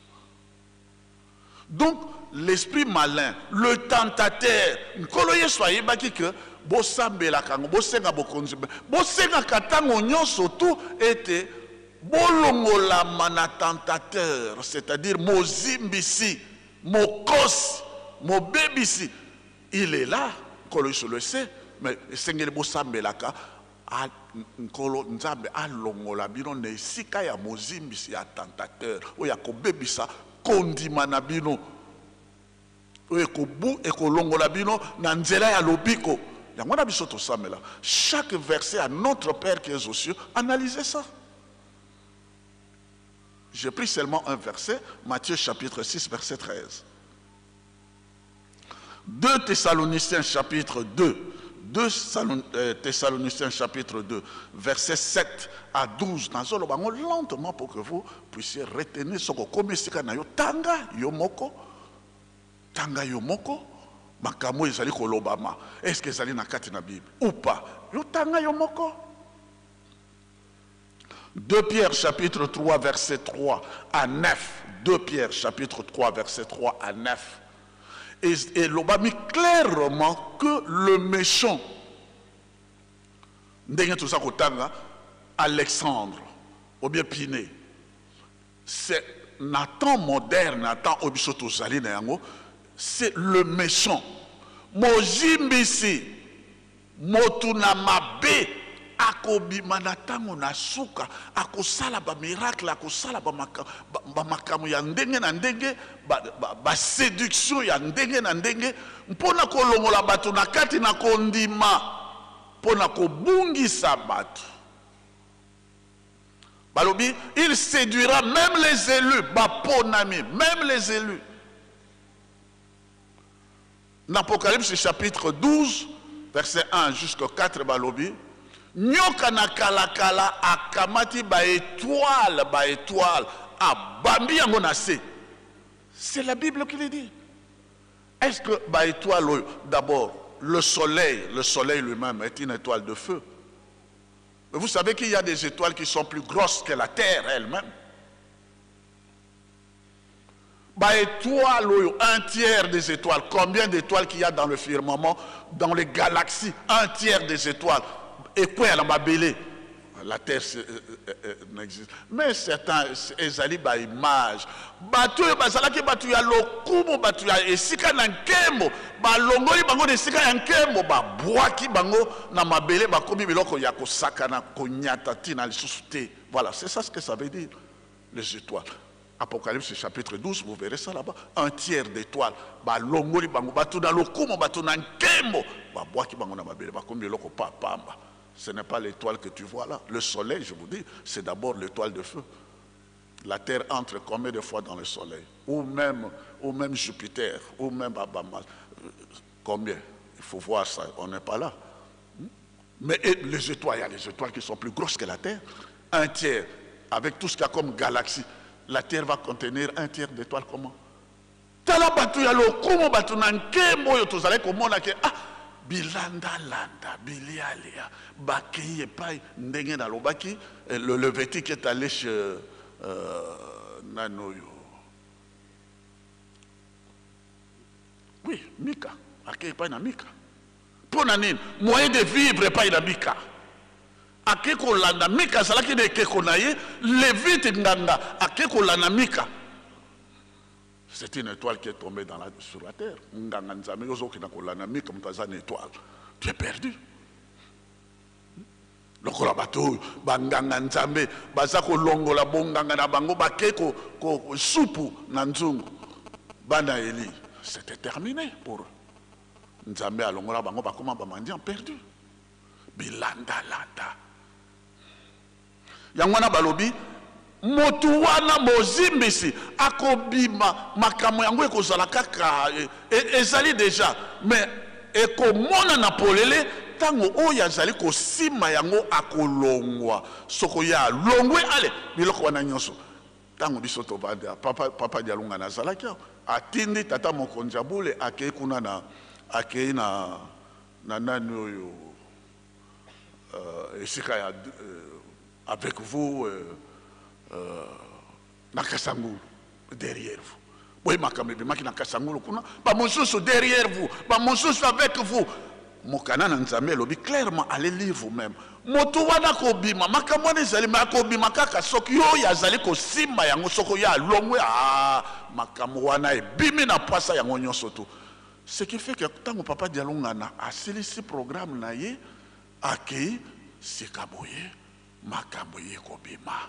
Donc l'esprit malin, le tentateur, Nkolo Yesu ayebaki ke bosambelaka yango, bosenga bokonzi, bosengaka ntango nyonso tu ete bolongolama na tentateur, c'est-à-dire mozimbisi, mokosi, mobebisi. Il est là, Nkolo Yesu le sait, mais esengeli bosambelaka Nkolo Nzambe alongola bino na esika ya mozimbisi, ya tentateur, oyo akobebisa kondima na bino, oyo ekolongola bino na nzela ya lobiko. Yango na biso tosambela chaque verset à Notre Père qui est aux cieux. Analysez ça. J'ai pris seulement un verset, Matthieu chapitre 6 verset 13. 2 Thessaloniciens chapitre 2, 2 Thessaloniciens chapitre 2, verset 7 à 12. Nazoloba yango lentement pour que vous puissiez retenir. Soki okomi esika na yo, tanga yo moko, tanga yo moko makambo ezali kolobama, est-ce que ezali na kati na Bible ou pas? Yo tanga yo moko. 2 Pierre chapitre 3 verset 3 à 9. 2 Pierre chapitre 3 verset 3 à 9. Et elobami clairement que le méchant, ndenge toza kotanga Alexandre ou bien Piné, c'est na temps moderne, na temps oyo biso tozali na yango, c'est le méchant, mozimbisi, motu na mabe, akobima na ntango na suka, akosala bamiracle, akosala bamakambo ya ndenge na ndenge, baséduction ya ndenge na ndenge, mpona kolongola bato na kati na kondima, mpona kobungisa bato. Balobi il séduira même les élus, baponami, même les élus. Dans Apocalypse chapitre 12 verset 1 jusqu'au 4, balobi nyoka na kalakala akamati baétoile, baétoile abambi yango na se. C'est la Bible qui le dit. Est-ce que baétoile oyo, d'abord le soleil, le soleil lui-même est une étoile de feu? Mais vous savez qu'il y a des étoiles qui sont plus grosses que la terre elle-même. Baétoile oyo, un tiers des étoiles, combien d'étoiles qu'il y a dans le firmament, dans les galaxies, un tiers des étoiles ekweya na mabele, la terre n'existe. Mais certains ezali baimage, bato oyo bazalaki bato ya lokumu, bato ya esika na nkembo, balongoli bango na esika ya nkembo, babwaki bango na mabele, bakomi biloko ya kosakana, konyata ntina lisusu te. Voilà, c'est ça ce que ça veut dire, les étoiles. Apocalypse chapitre 12, vous verrez ça là-bas. Un tiers d'étoiles balongoli bango, bato na lokumu, bato na nkembo, babwaki bango na mabele, bakomi biloko pa pamba. Ce n'est pas l'étoile que tu vois là. Le soleil, je vous dis, c'est d'abord l'étoile de feu. La Terre entre combien de fois dans le soleil? Ou même, ou même Jupiter, ou même Abama. Combien? Il faut voir ça, on n'est pas là. Mais les étoiles, il y a les étoiles qui sont plus grosses que la Terre. Un tiers, avec tout ce qu'il y a comme galaxie, la Terre va contenir un tiers d'étoiles comment? Tala bato ya lokumu, bato na nkembo oyo tozalaki komona ke ah, bilandalanda, bilialia, bakei epai ndenge nalobaki, le Lévitique est allé chez nani oyo, oui, Mika, akei epai na Mika. Mpo na nini? Moyen de vivre epai na Mika. Akei kolanda Mika, azalaki na ekeko na ye, Levite nganga akei kolanda Mika. C'est une étoile qui est tombée sur la terre. Nganga Nzambe, yo ozokenda kolanda Mika, moto aza na étoile. Tu es perdu. Lokola bato oyo banganga Nzambe baza kolongola bonganga na bango, bakei ko supu na nzungu. Bana Eli, c'était terminé pour eux. Nzambe alongola bango, bakoma ba mendiants perdus. Bilandalanda. Yango wana balobi motu wana mozimbisi akobima, makambo yango ekozala kaka, ezali deja, mais ekomonana polele ntango oyo azali kosima yango akolongwa. Soko ye alongwe, ale biloko wana nyonso. Ntango biso tovandi, papa Dialunga nazalaki awa, atindi tata mokonzi ya bule, akei kuna na, akei na, na nani oyo, esika ya, avec vous, na Kasangulu, derrière vous. Boye makambo ebimaki na Kasangulu kuna, ba mosusu derrière vous, ba mosusu avec vous. Mokana na Nzambe elobi clairement, allez lire vous-même. Moto wana kobima, makambo wana ezali, mais akobima kaka soki oyo azali kosimba yango, soki oyo alongwe, ah, makambo wana ebimi na pwasa yango nyonso tu. Ce qui fait que ntango papa Dialungana asilisi programme na ye, akei sika boye, makambo eye kobima.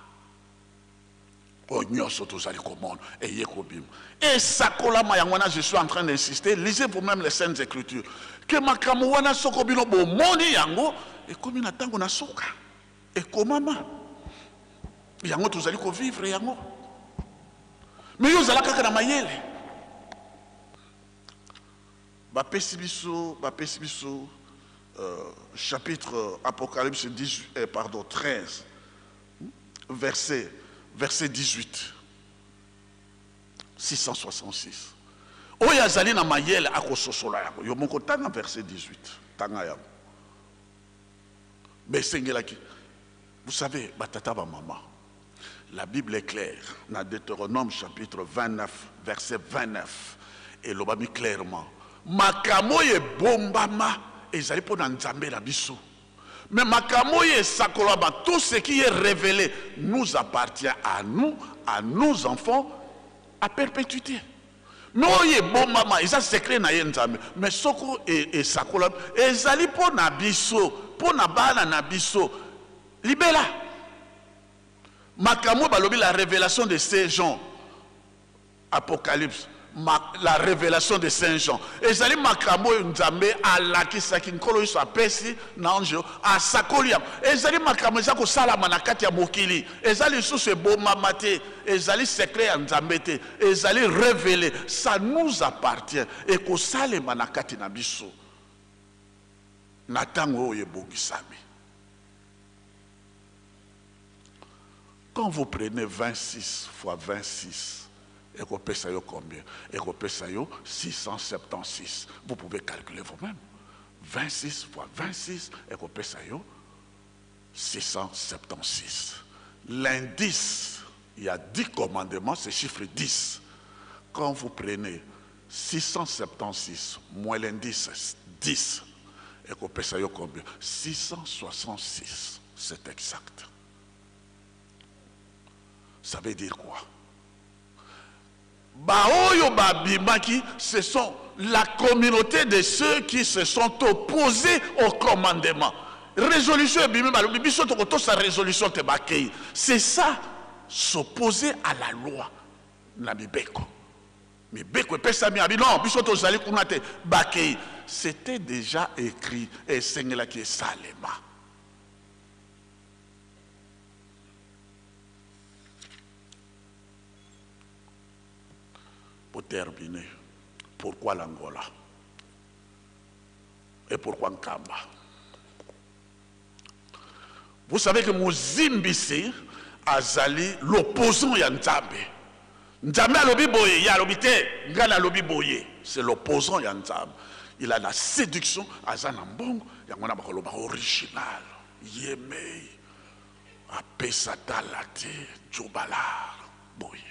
Oyo nyonso tozali komona eye kobima. Esakolama yango wana, je suis en train d'insister, lisez vous-même les Saintes Écritures. Que makambo wana soko bino bomoni yango, ekomi na ntango na suka. Ekomama. Yango tozali kovivre yango. Mais yo ozala kaka na mayele. Bapesi biso, bapesi biso, chapitre Apocalypse 18, pardon, 13, verset 18, 666. Oyo azali na mayele akososola yango. Yo moko tanga verset 18, tanga yango. Mais esengelaki. Vous savez, batata ba mama, la Bible est claire. Dans Deutéronome chapitre 29, verset 29, elobami clairement. Makambo ebombama ezali mpo na Nzambe na biso. Mais makambo esakolama, tout ce qui est révélé nous appartient à nous, à nos enfants, à perpétuité. Mais oyo ebombama, eza secret na ye Nzambe. Mais soko esakolama, ezali mpo na biso, mpo na bana na biso. Libela. Makambo balobi la révélation de Saint Jean. Apocalypse. La révélation de Saint Jean. Ezali makambo oyo Nzambe alakisaki nkolo Yesu apesi na ange asakoli yango. Ezali makambo eza kosalama na kati ya mokili. Ezali lisusu ebomama te. Ezali secret ya Nzambe te. Ezali révélé. Ça nous appartient. Ekosalema na kati na biso. Na ntango oyo ebongisami. Quand vous prenez 26 fois 26, ekopesa yo combien? Ekopesa yo 676. Vous pouvez calculer vous-même. 26 fois 26, ekopesa yo 676. L'indice, il y a 10 commandements, c'est chiffre 10. Quand vous prenez 676 moins l'indice 10, ekopesa yo combien? 666, c'est exact. Ça veut dire quoi? Baoyo babimaki, ce sont la communauté de ceux qui se sont opposés au commandement. Résolution ebimi, balobi, biso tokotosa résolution te bakei. C'est ça, s'opposer à la loi. Na mibeko. Mibeko epesami abi, non, biso tozali kuna te, bakei. C'était déjà écrit, esengelaki esalema. Pour terminer, pourquoi l'Angola? Et pourquoi Nkamba? Vous savez que Mozimbisi azali l'opposant ya Nzambe. Nzambe alobi boye, ye alobi te, nga nalobi boye. C'est l'opposant ya Nzambe. Il a la séduction, aza na mbongo, yango na bakoloba original. Ye mei apesa tala te, Djobalar boye.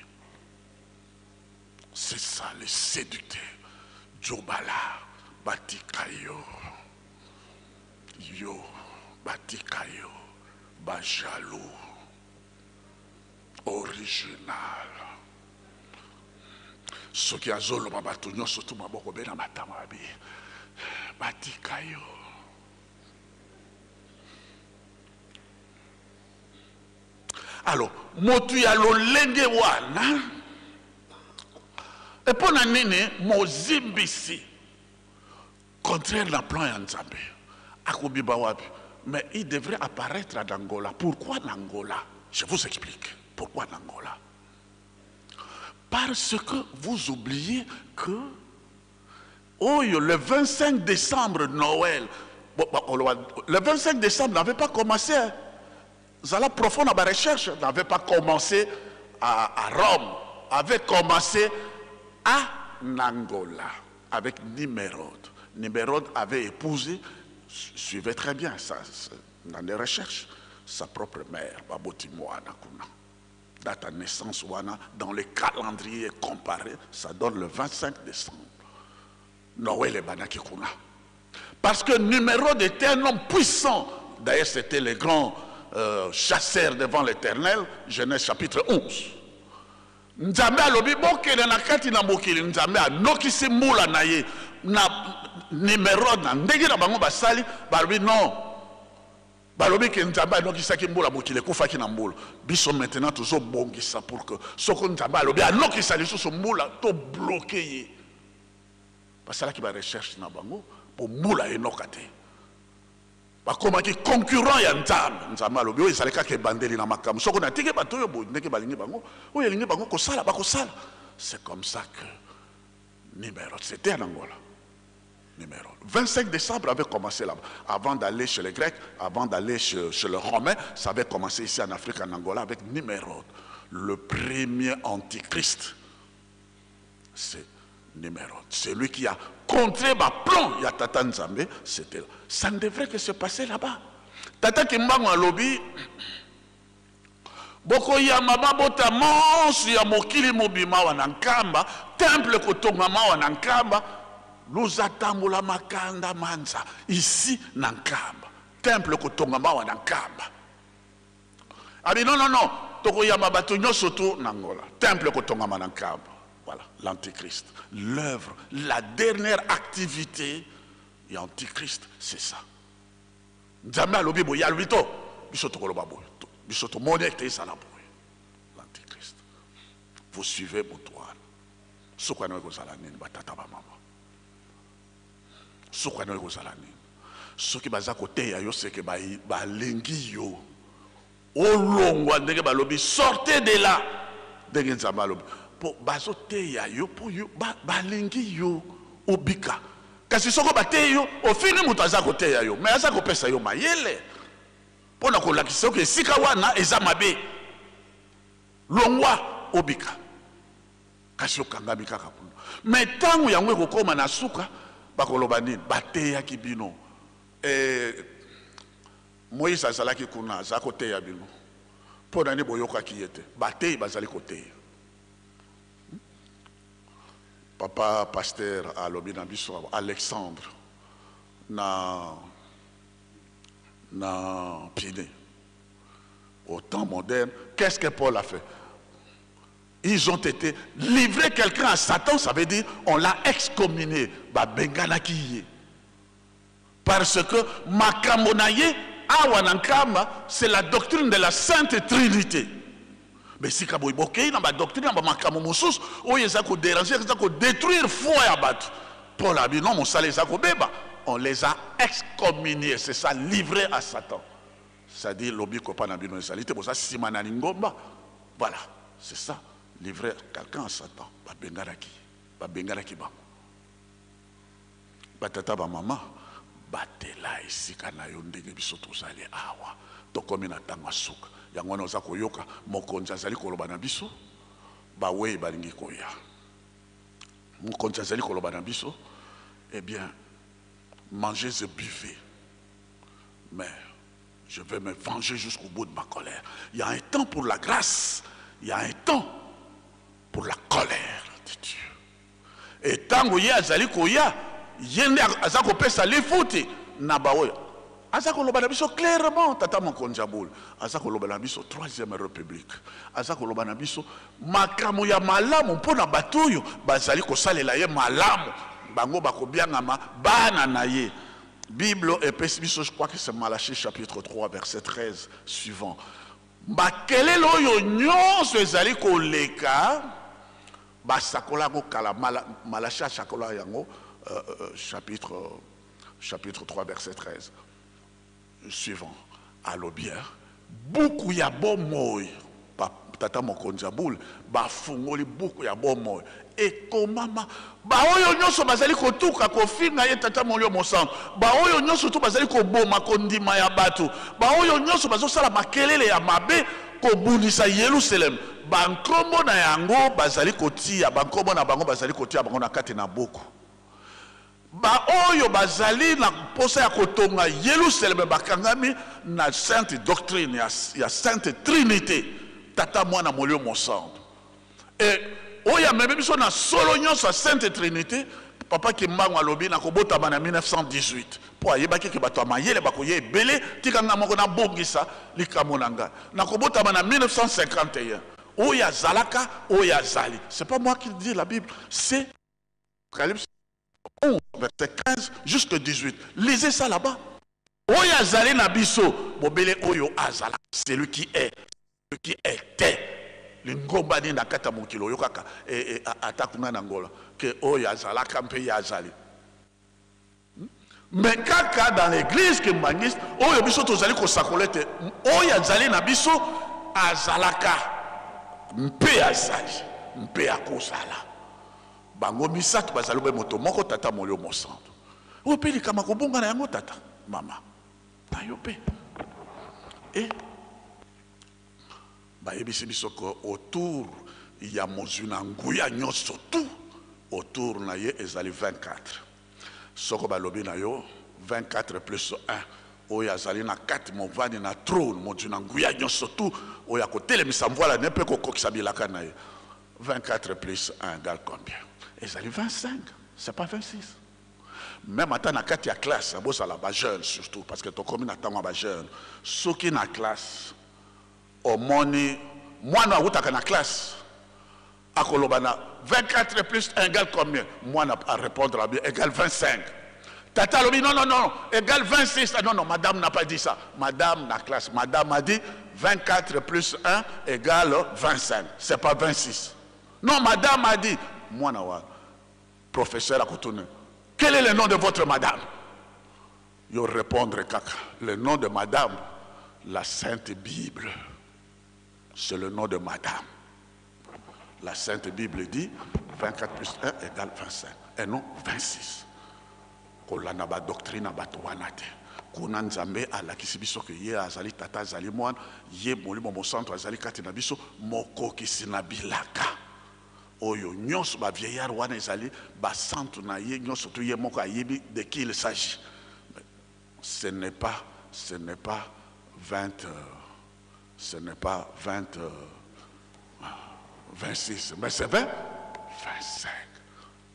C'est ça le séducteur. Djobalar batika yo. Yo batika yo ba jaloux. Original. Soki azoloba bato nyonso tu maboko be na matama babi batika yo. Alors motu ya lolenge wana mpo na nini mozimbisi contraire na plan ya Nzambe akobima wapi? Mais il devrait apparaître en Angola. Pourquoi en Angola? Je vous explique. Pourquoi en Angola? Parce que vous oubliez que oyo le 25 décembre Noël, bon, bon, on le 25 décembre n'avait pas commencé, hein. Zala profond dans ma recherche, n'avait pas commencé à Rome, avait commencé à Angola avec Nimrod. Nimrod avait épousé, suivez très bien ça, ça, dans les recherches, sa propre mère, Baboti Moana Kuna. Date à naissance wana, dans le calendrier comparé, ça donne le 25 décembre. Noël et Banaki Kuna. Parce que Nimrod était un homme puissant. D'ailleurs, c'était le grand chasseur devant l'Éternel, Genèse chapitre 11. Nzambe alobi bokende na kati na mokili, Nzambe anokisi mbula na ye na Nimrod na ndenge na bango basali, balobi non. Balobi ke Nzambe anokisaki mbula, mokili ekufaki na mbula. Biso maintenant tozobongisa pour que soko Nzambe alobi anokisa lisusu mbula, to bloquer ye. Basalaki ba recherche na bango po mbula enoka te. Bakomaki concurrent ya Nzambe. Nzambe alobi oyo ezali kaka ebandeli na makambo. Soko natiki bato oyo boye ndenge balingi bango, oyo elingi bango kosala, bakosala. C'est comme ça que Nimrod, c'était en Angola. Nimrod. 25 décembre avait commencé là-bas. Avant d'aller chez les Grecs, avant d'aller chez les Romains, ça avait commencé ici en Afrique, en Angola, avec Nimrod. Le premier antichrist, c'est Nimrod. Celui qui a contré ma plan, il y a Tata Nzambe, c'était là. Ça ne devrait que se passer là-bas. Tata Kimbangu alobi, boko ya mama bota monsu ya mokili mobima wana nkamba, temple kotonga ma wana nkamba, luza tambola makanda manza, ici na nkamba, temple kotonga ma wana nkamba. Abi non, non, non, toko ya mabato nyonso tu na Angola, temple kotonga ma na nkamba. Voilà, l'antichrist. L'œuvre, la dernière activité et antichrist, c'est ça. Nzambe alobi boye, alobi to, biso tokoloba boye, to, biso tomoni ete ezala boye. L'antichrist. Vous suivez moto wana. Soki wana ekozala nini, batata ba mama? Soki wana ekozala nini? Soki baza koteya yo, seke balingi yo. Olongwa ndenge balobi, sortez de là. Ndenge Nzambe alobi. Po bazoteya yo, po yo, balingi yo obika. Kasi soko bateyi yo, ofini moto aza koteya yo, mais aza kopesa yo mayele. Po na kolakisa yo ke esika wana eza mabe. Longwa obika. Kasi okangami kaka kuna. Mais tango yango ekokoma na suka, bakoloba nini? Bateyaki bino. Moïse azalaki kuna, aza koteya bino. Po na nini boyokaki ye te? Bateyi bazali koteya. Papa pasteur alobi na biso awa, Alexandre na Piné. Au temps moderne, qu'est-ce que Paul a fait? Ils ont été livrés quelqu'un à Satan, ça veut dire on l'a excommunié. Ba bengana ki ye. Parce que makambo na ye, awa na nkamba, c'est la doctrine de la Sainte Trinité. Mais si ka boye bokei na ba doctrine na ba makambo mosusu, oyo eza ko déranger, eza ko détruire foi ya bato. Paul a dit non, mosala eza kobeba. On les a excommuniés, c'est ça, livrés à Satan. C'est-à-dire lobi kopa na bino ezali te, boza nsima na lingomba. Voilà, c'est ça, livrer quelqu'un à Satan. Ba benganaki. Babenganaki bango. Batata, bamama, batela esika na yo ndenge biso tozali awa. Tokomi na ntango ya suka. Yango wana oza koyoka mokonzi azali koloba na biso, bawei balingi koya. Mokonzi azali koloba na biso, eh bien, mangez et buvez, mais je vais me venger jusqu'au bout de ma colère. Il y a un temps pour la grâce, il y a un temps pour la colère de Dieu. Et tango ye azali koya, ye nde aza kopesa lifuti na baoyo. Aza koloba na biso clairement, tata mokonzi ya boule. Aza koloba na biso troisième république. Aza koloba na biso makambo ya malamu mpo na bato oyo bazali kosalela ye malamu. Bango bakobiangama bana na ye. Bible epesi biso, je crois que c'est Malachie chapitre 3 verset 13 suivant. Makelele oyo nyonso ezali koleka, basakola yango kala. Malachie asakola yango, chapitre 3 verset 13 suivant. Alobi, hein, buku ya bomoi, tata mokonzi ya boule, bafungoli buku ya bomoi ekomama baoyo nyonso bazali kotuka kofinga ye tata molio mosantu, baoyo nyonso to bazali koboma kondima ya bato, baoyo nyonso bazosala makelele ya mabe kobundisa Yerusalem, bankombo na yango bazali kotia, bankombo na bango bazali kotia bango na kati na buku. Baoyo bazali na mposa ya kotonga Yerusalem bakangami na sainte doctrine ya sainte trinité, tata mwana molio mosantu. Et oyo amemi biso na solo nyonso ya sainte trinité, papa Kimbangu alobi na kobotama na 1918, po ayebaki ke bato ya mayele bakoya ebele, tika nga moko nabongisa likambo na ngai. Na kobotama na 1951, oyo azalaka, oyo azali. C'est pas moi qui dis la Bible, c'est Apocalypse 11, verset 15 jusqu'au 18. Lisez ça là-bas. Oyo azali na biso, bobele oyo azala, celui qui est, celui qui était. Lingomba nini na kati ya mokili oyo kaka, ata kuna na Angola, ke oyo azalaka mpe ye azali. Mais kaka dans l'église kimbanguiste, oyo biso tozali kosakola ete oyo azali na biso azalaka mpe azali mpe akozala. Bango misato bazali obe moto moko, tata molio mosantu. Oyo mpe likama kobonga na yango tata, mama, na yo mpe. E bayebisi biso ko autour ya mozwi na nguya nyonso tout autour na ye ezali 24. Soko balobi na yo 24 plus 1, oyo azali na kati movandi na trône, mozwi na nguya nyonso tout, oyo akotelemisa mvwala ne mpe kokokisa bilaka na ye. 24 plus 1 égale combien? Ezali 25, c'est pas 26. Même ata na kati ya classe, bozala ba jeune surtout, parce que tokomi na ntango ya ba jeune. Soki na classe omoni mwana awutaka na classe akoloba na 24 plus 1 égale combien? Mwana a répondre à bien égale 25. Tata alobi non, non, non, égale 26. Ah, non, non, madame n'a pas dit ça. Madame na classe, madame a dit 24 plus 1 égale 25. C'est pas 26. Non, madame a dit. Mwana wa professeur a retourné. Quel est le nom de votre madame? Il répondre kaka. Le nom de madame, la Sainte Bible. C'est le nom de madame. La Sainte Bible dit 24 plus 1 égale 25. Et non 26. Kolanda ba doctrine bato wana te. Kuna Nzambe alakisi biso ke ye azali tata, azali mwana, ye molimo mosantu azali kati na biso, mokokisi na bilaka. Oyo nyonso ba vieillard wana ezali ba santu na ye nyonso tu ye moko ayebi de qui il s'agit. Ce n'est pas, ce n'est pas 20, ce n'est pas 20, 26, mais c'est 20, 25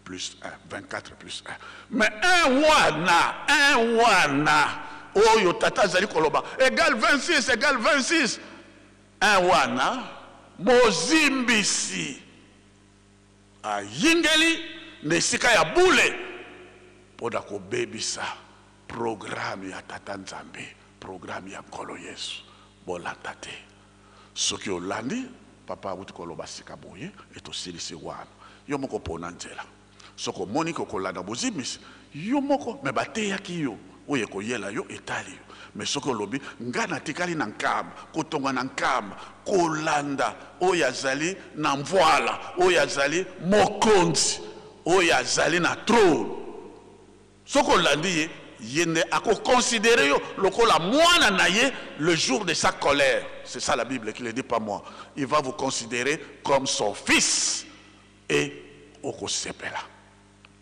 plus 1, 24 plus 1. Mais un wana, un wana, oyo tata azali koloba, égale 26, égale 26. Un wana, mozimbisi, ayingeli, na esika ya bule, mpona kobebisa programme ya tata Nzambe, programme ya Nkolo Yesu. Bolanda te. Soki olandi, papa awuti koloba sika boye, etosilisi wana. Yo moko pona nzela. Soki omoni ke okolanda bozimbisi, yo moko, me bateyaki yo, oyo ekoyela yo, etali yo. Me soki olobi, nga natikali na nkamba, kotonga na nkamba, kolanda oyo azali na mvwala, oyo azali mokonzi. oyo azali na trône. Soki olandi ye, ye nde ako considérer yo lokola mwana na ye le jour de sa colère. C'est ça la Bible qui le dit, pas moi. Il va vous considérer comme son fils et okosepela.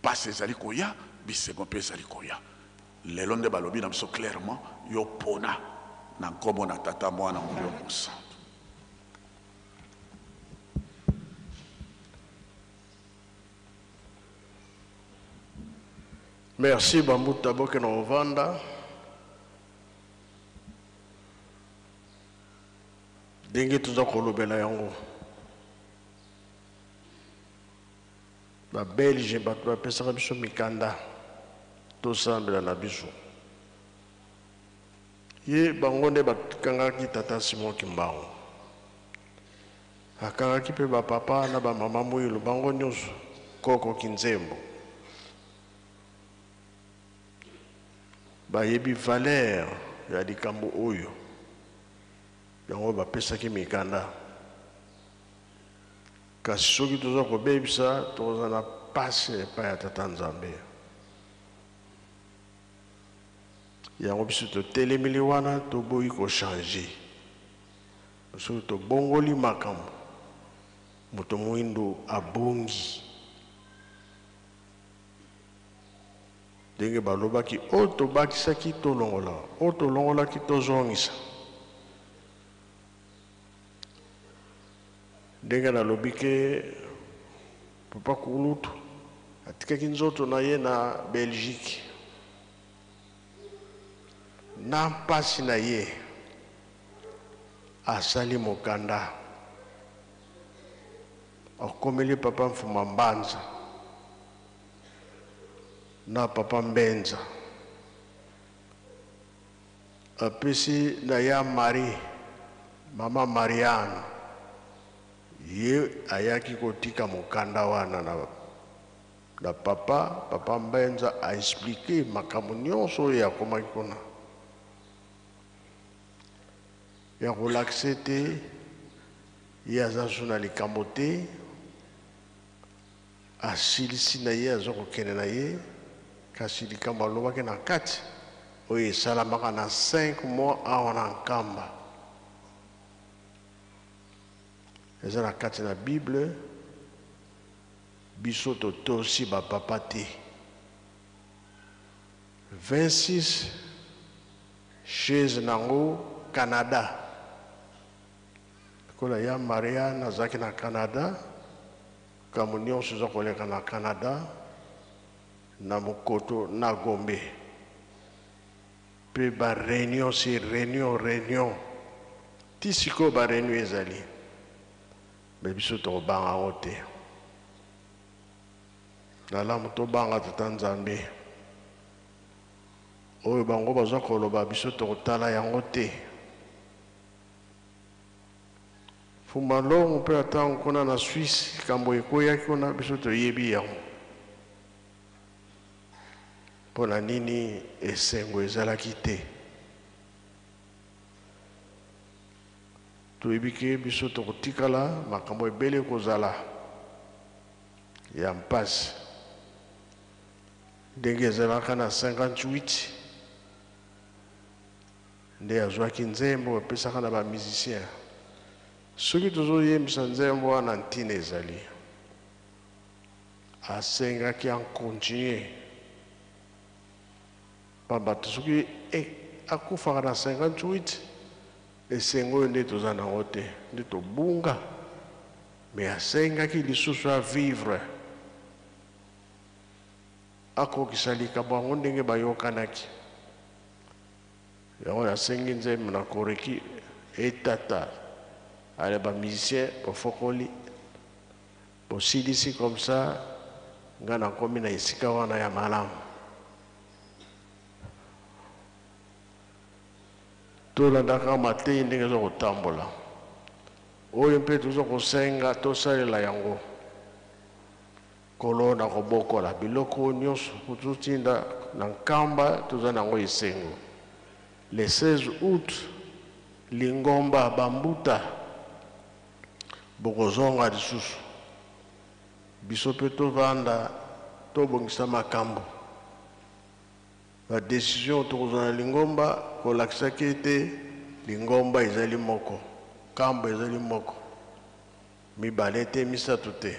Pasi ezali koya, bisengo mpe ezali koya. Lelo nde balobi na biso clairement, yo pona na nkombo na Tata, Mwana, Molimo Mosantu. Merci Bambuta boke na ovanda. Ndenge toza kolobela yango. Ba Belge bato bapesaka biso mikanda tosambela na biso. Ye bango nde bakangaki tata Simon Kimbangu. Akangaki mpe ba papa na ba mama Muilu bango nyonso koko Kinzembo. Bayebi valeur ya likambo oyo. Yango bapesaki mikanda. Kasi soki toza kobebisa, tokozala na pasi epai ya Tata Nzambe. Yango biso totelemeli wana, toboyi kochanger. Soki tobongoli makambo, moto moindo abongi. Ndenge balobaki, oyo tobakisaki tolongola, oyo tolongolaki tozongisa. Ndenge nalobi ke papa Kulutu atikaki nzoto na ye na Belgique na mpasi na ye asali mokanda akomeli papa Mfuma Mbanza na papa Mbenza Apesi na ya Marie, mama Marianne, ye ayaki kotika mokanda wana na, na papa, papa Mbenza a expliquer makambo nyonso oyo akomaki kuna ya kolakisa ete ye aza su na likambo te, Asilisi na ye aza kokende na ye, kasi likambo alobaki na kati oyo esalamaka na 5 mois awa na Nkamba eza na kati na Bible, biso totosi ba papa te. 26 chaise nango Canada lokola ya Marianne azalaki na Canada. Makambo nionso eza koleka na Canada, na Mokoto, na Gombe. Pe ba reunion sur reunion, reunion. Ti sikoyo ba reunion ezali. Mais biso tokobanga yango te. Nalamu tobanga Tata Nzambe. Oyo bango baza koloba biso tokotala yango te. Fumba Longo mpe atango kuna na Suisse likambo ekweyaki kuna biso toyebi yango. Mpo na nini esengo ezalaki te? Toyebi ke biso tokotikala makambo ebele kozala ya mpasi ndenge ezalaka na 58 Nde azwaki nzembo bapesaka na ba musiciens. Soki tozoyembisa nzembo wana ntina ezali. Asengaki en continuer. Pamba te soki e, akufaka na 58 esengo oyo nde toza nango te, nde tobunga. Mais asengaki lisusu a vivre. Akokisa likambo yango ndenge bayokanaki. Yango nasengi nzembo na koreki etata ale ba musiciens bofokoli bosilisi comme ça nga nakomi na esika wana ya malamu. Tolandaka mateyi ndenge eza kotambola oyo mpe toza kosenga tosalela yango. Nkolo na kobokola biloko oyo nyonso ozotinda na Nkamba toza na yango esengo. Le 16 août lingomba ba mbuta bokozonga lisusu biso pe tovanda Tobongisa makambo. Ba decision tokozwa na lingomba kolakisaki ete lingomba ezali moko, kambo ezali moko, mibale te, misato te.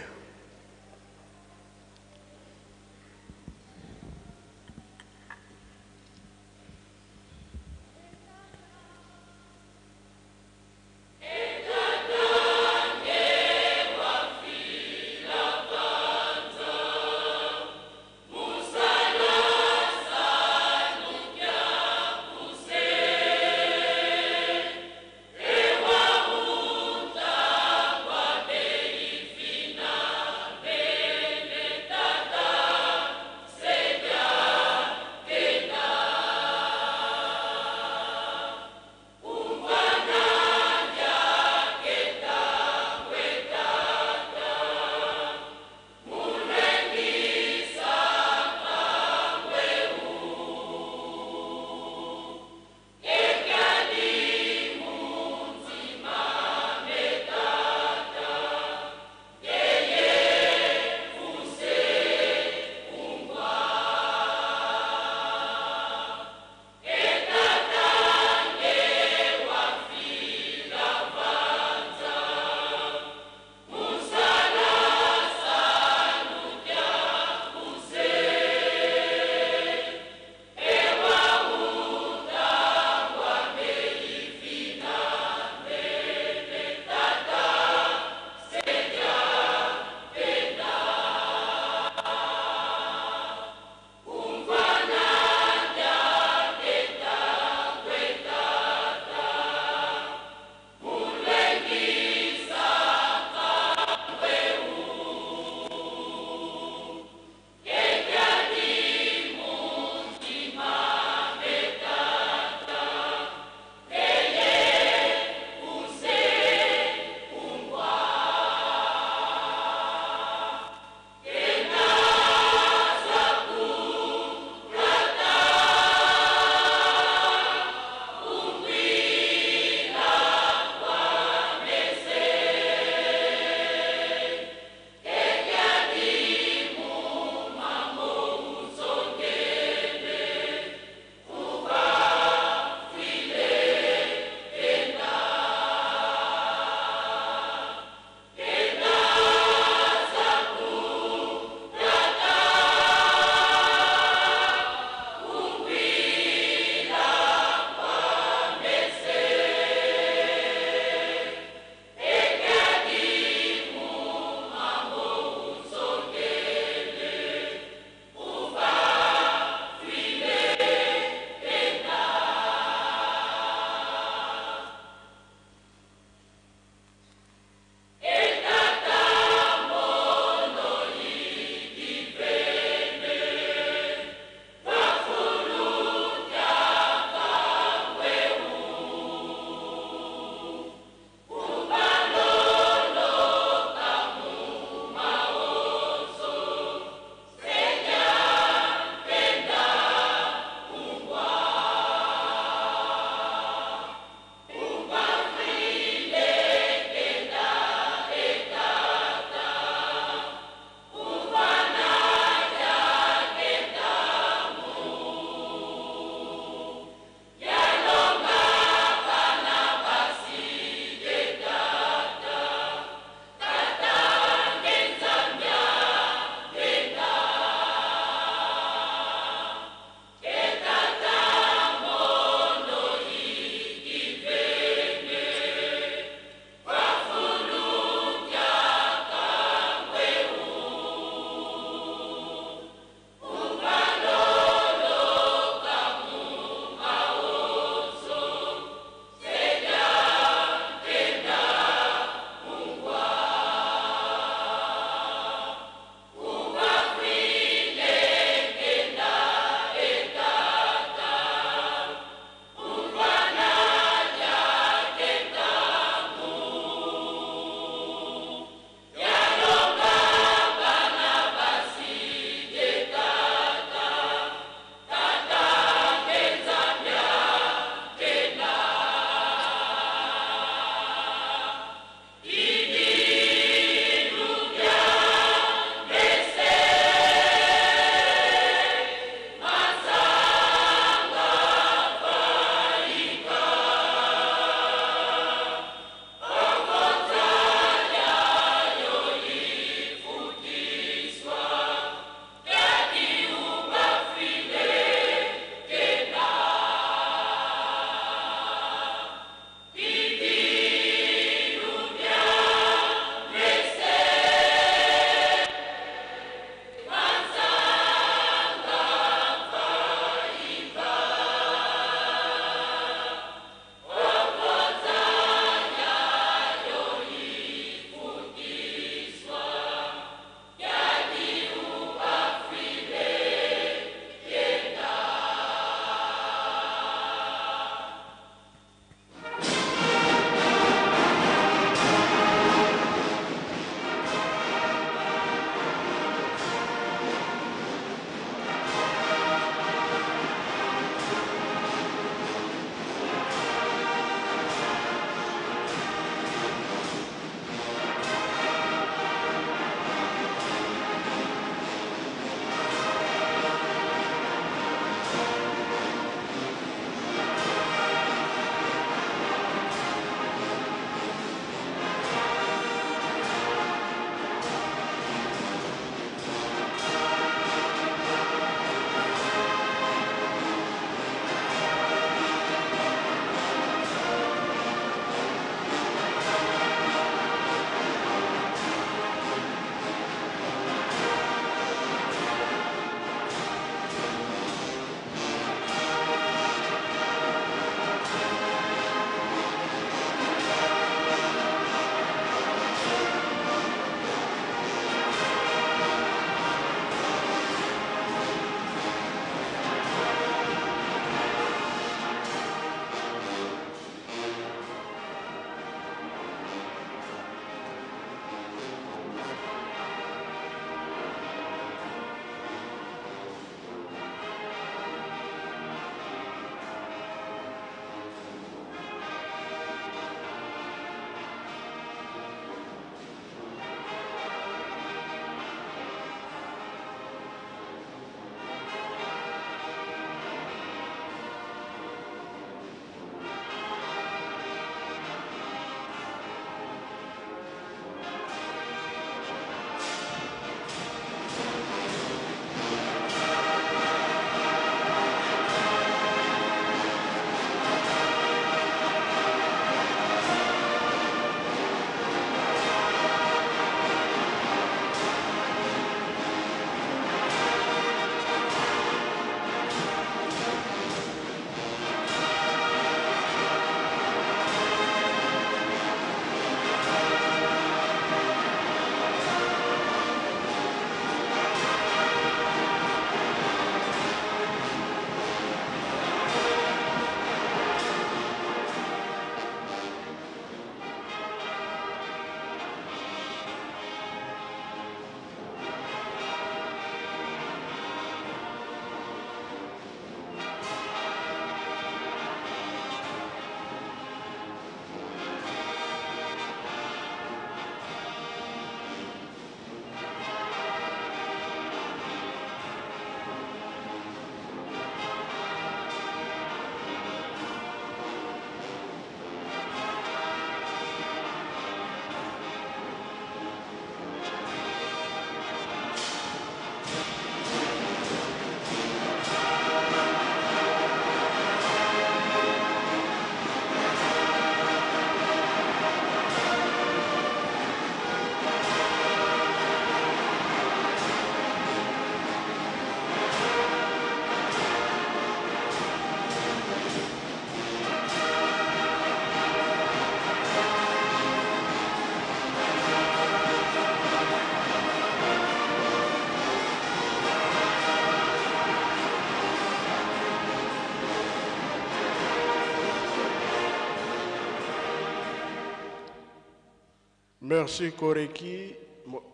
Merci Koreki,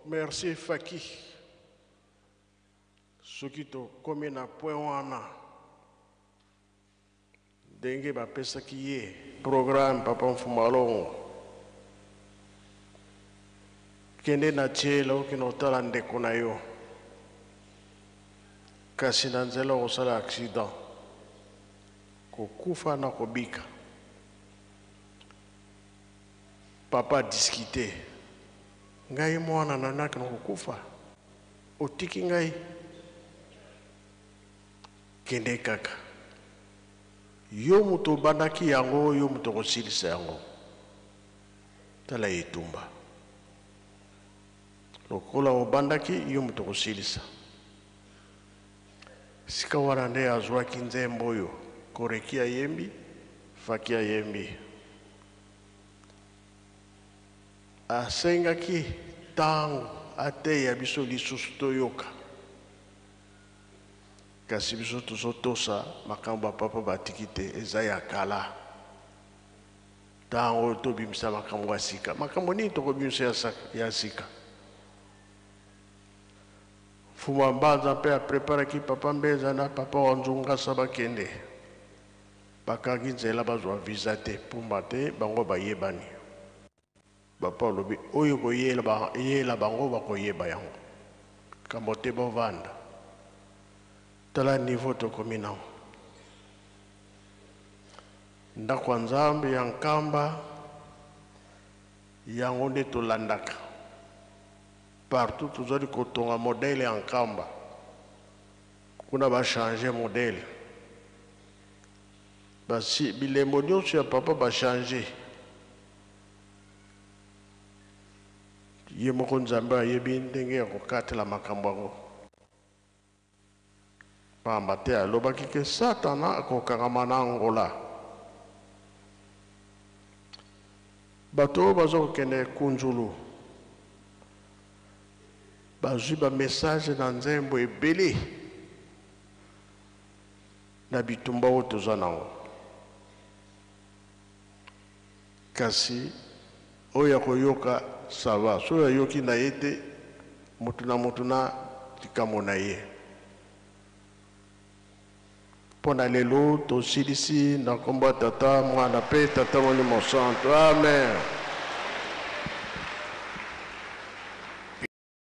merci Faki. Soki tokomi na point wana ndenge bapesaki ye programme papa Mfumalongo, kende na tiela okende kotala ndeko na yo, kasi na nzela okosala accident, kokufa na kobika. Papa discute, ngai mwana na naki na kokufa, otiki ngai, kende kaka. Yo moto obandaki yango, yo moto okosilisa yango. Tala etumba. Lokola obandaki, yo moto okosilisa. Sika wana nde azwaki nzembo oyo, Koreki ayembi, Faki ayembi. Asengaki ntango ateya biso lisusu toyoka. Kasi biso tozotosa makambo ya papa batiki te, eza ya kala. Ntango oyo tobimisa makambo ya sika. Makambo nini tokobimisa ya sika? Mfumu Mbanza mpe apreparaki papa Mbenza na papa wa Nzungasa bakende. Bakangi nzela bazwa visa te, pumba te, bango bayebani. Papa alobi oyo koyela yela bango bakoyeba yango. Kambo te bovanda. Tala niveau tokomi nango. Ndako ya Nzambe ya Nkamba yango nde tolandaka. Partout tozali kotonga modèle ya Nkamba. Kuna ba changer modèle. Basi bilembo nyonso ya papa ba changer. Ye moko Nzambe ayebi ndenge ya kokatela makambo yango. Pamba te alobaki ke Satana akokangama na Angola. Bato oyo baza kokende Kunzulu bazwi ba message na nzembo ebele na bitumba oyo toza nango. Kasi oyo akoyoka ça va, soki ayoki na ye te, moto na moto na likambo na ye. Mpo na lelo tosilisi na nkombo ya Tata, Mwana mpe Tata Molimo Santo. Amen.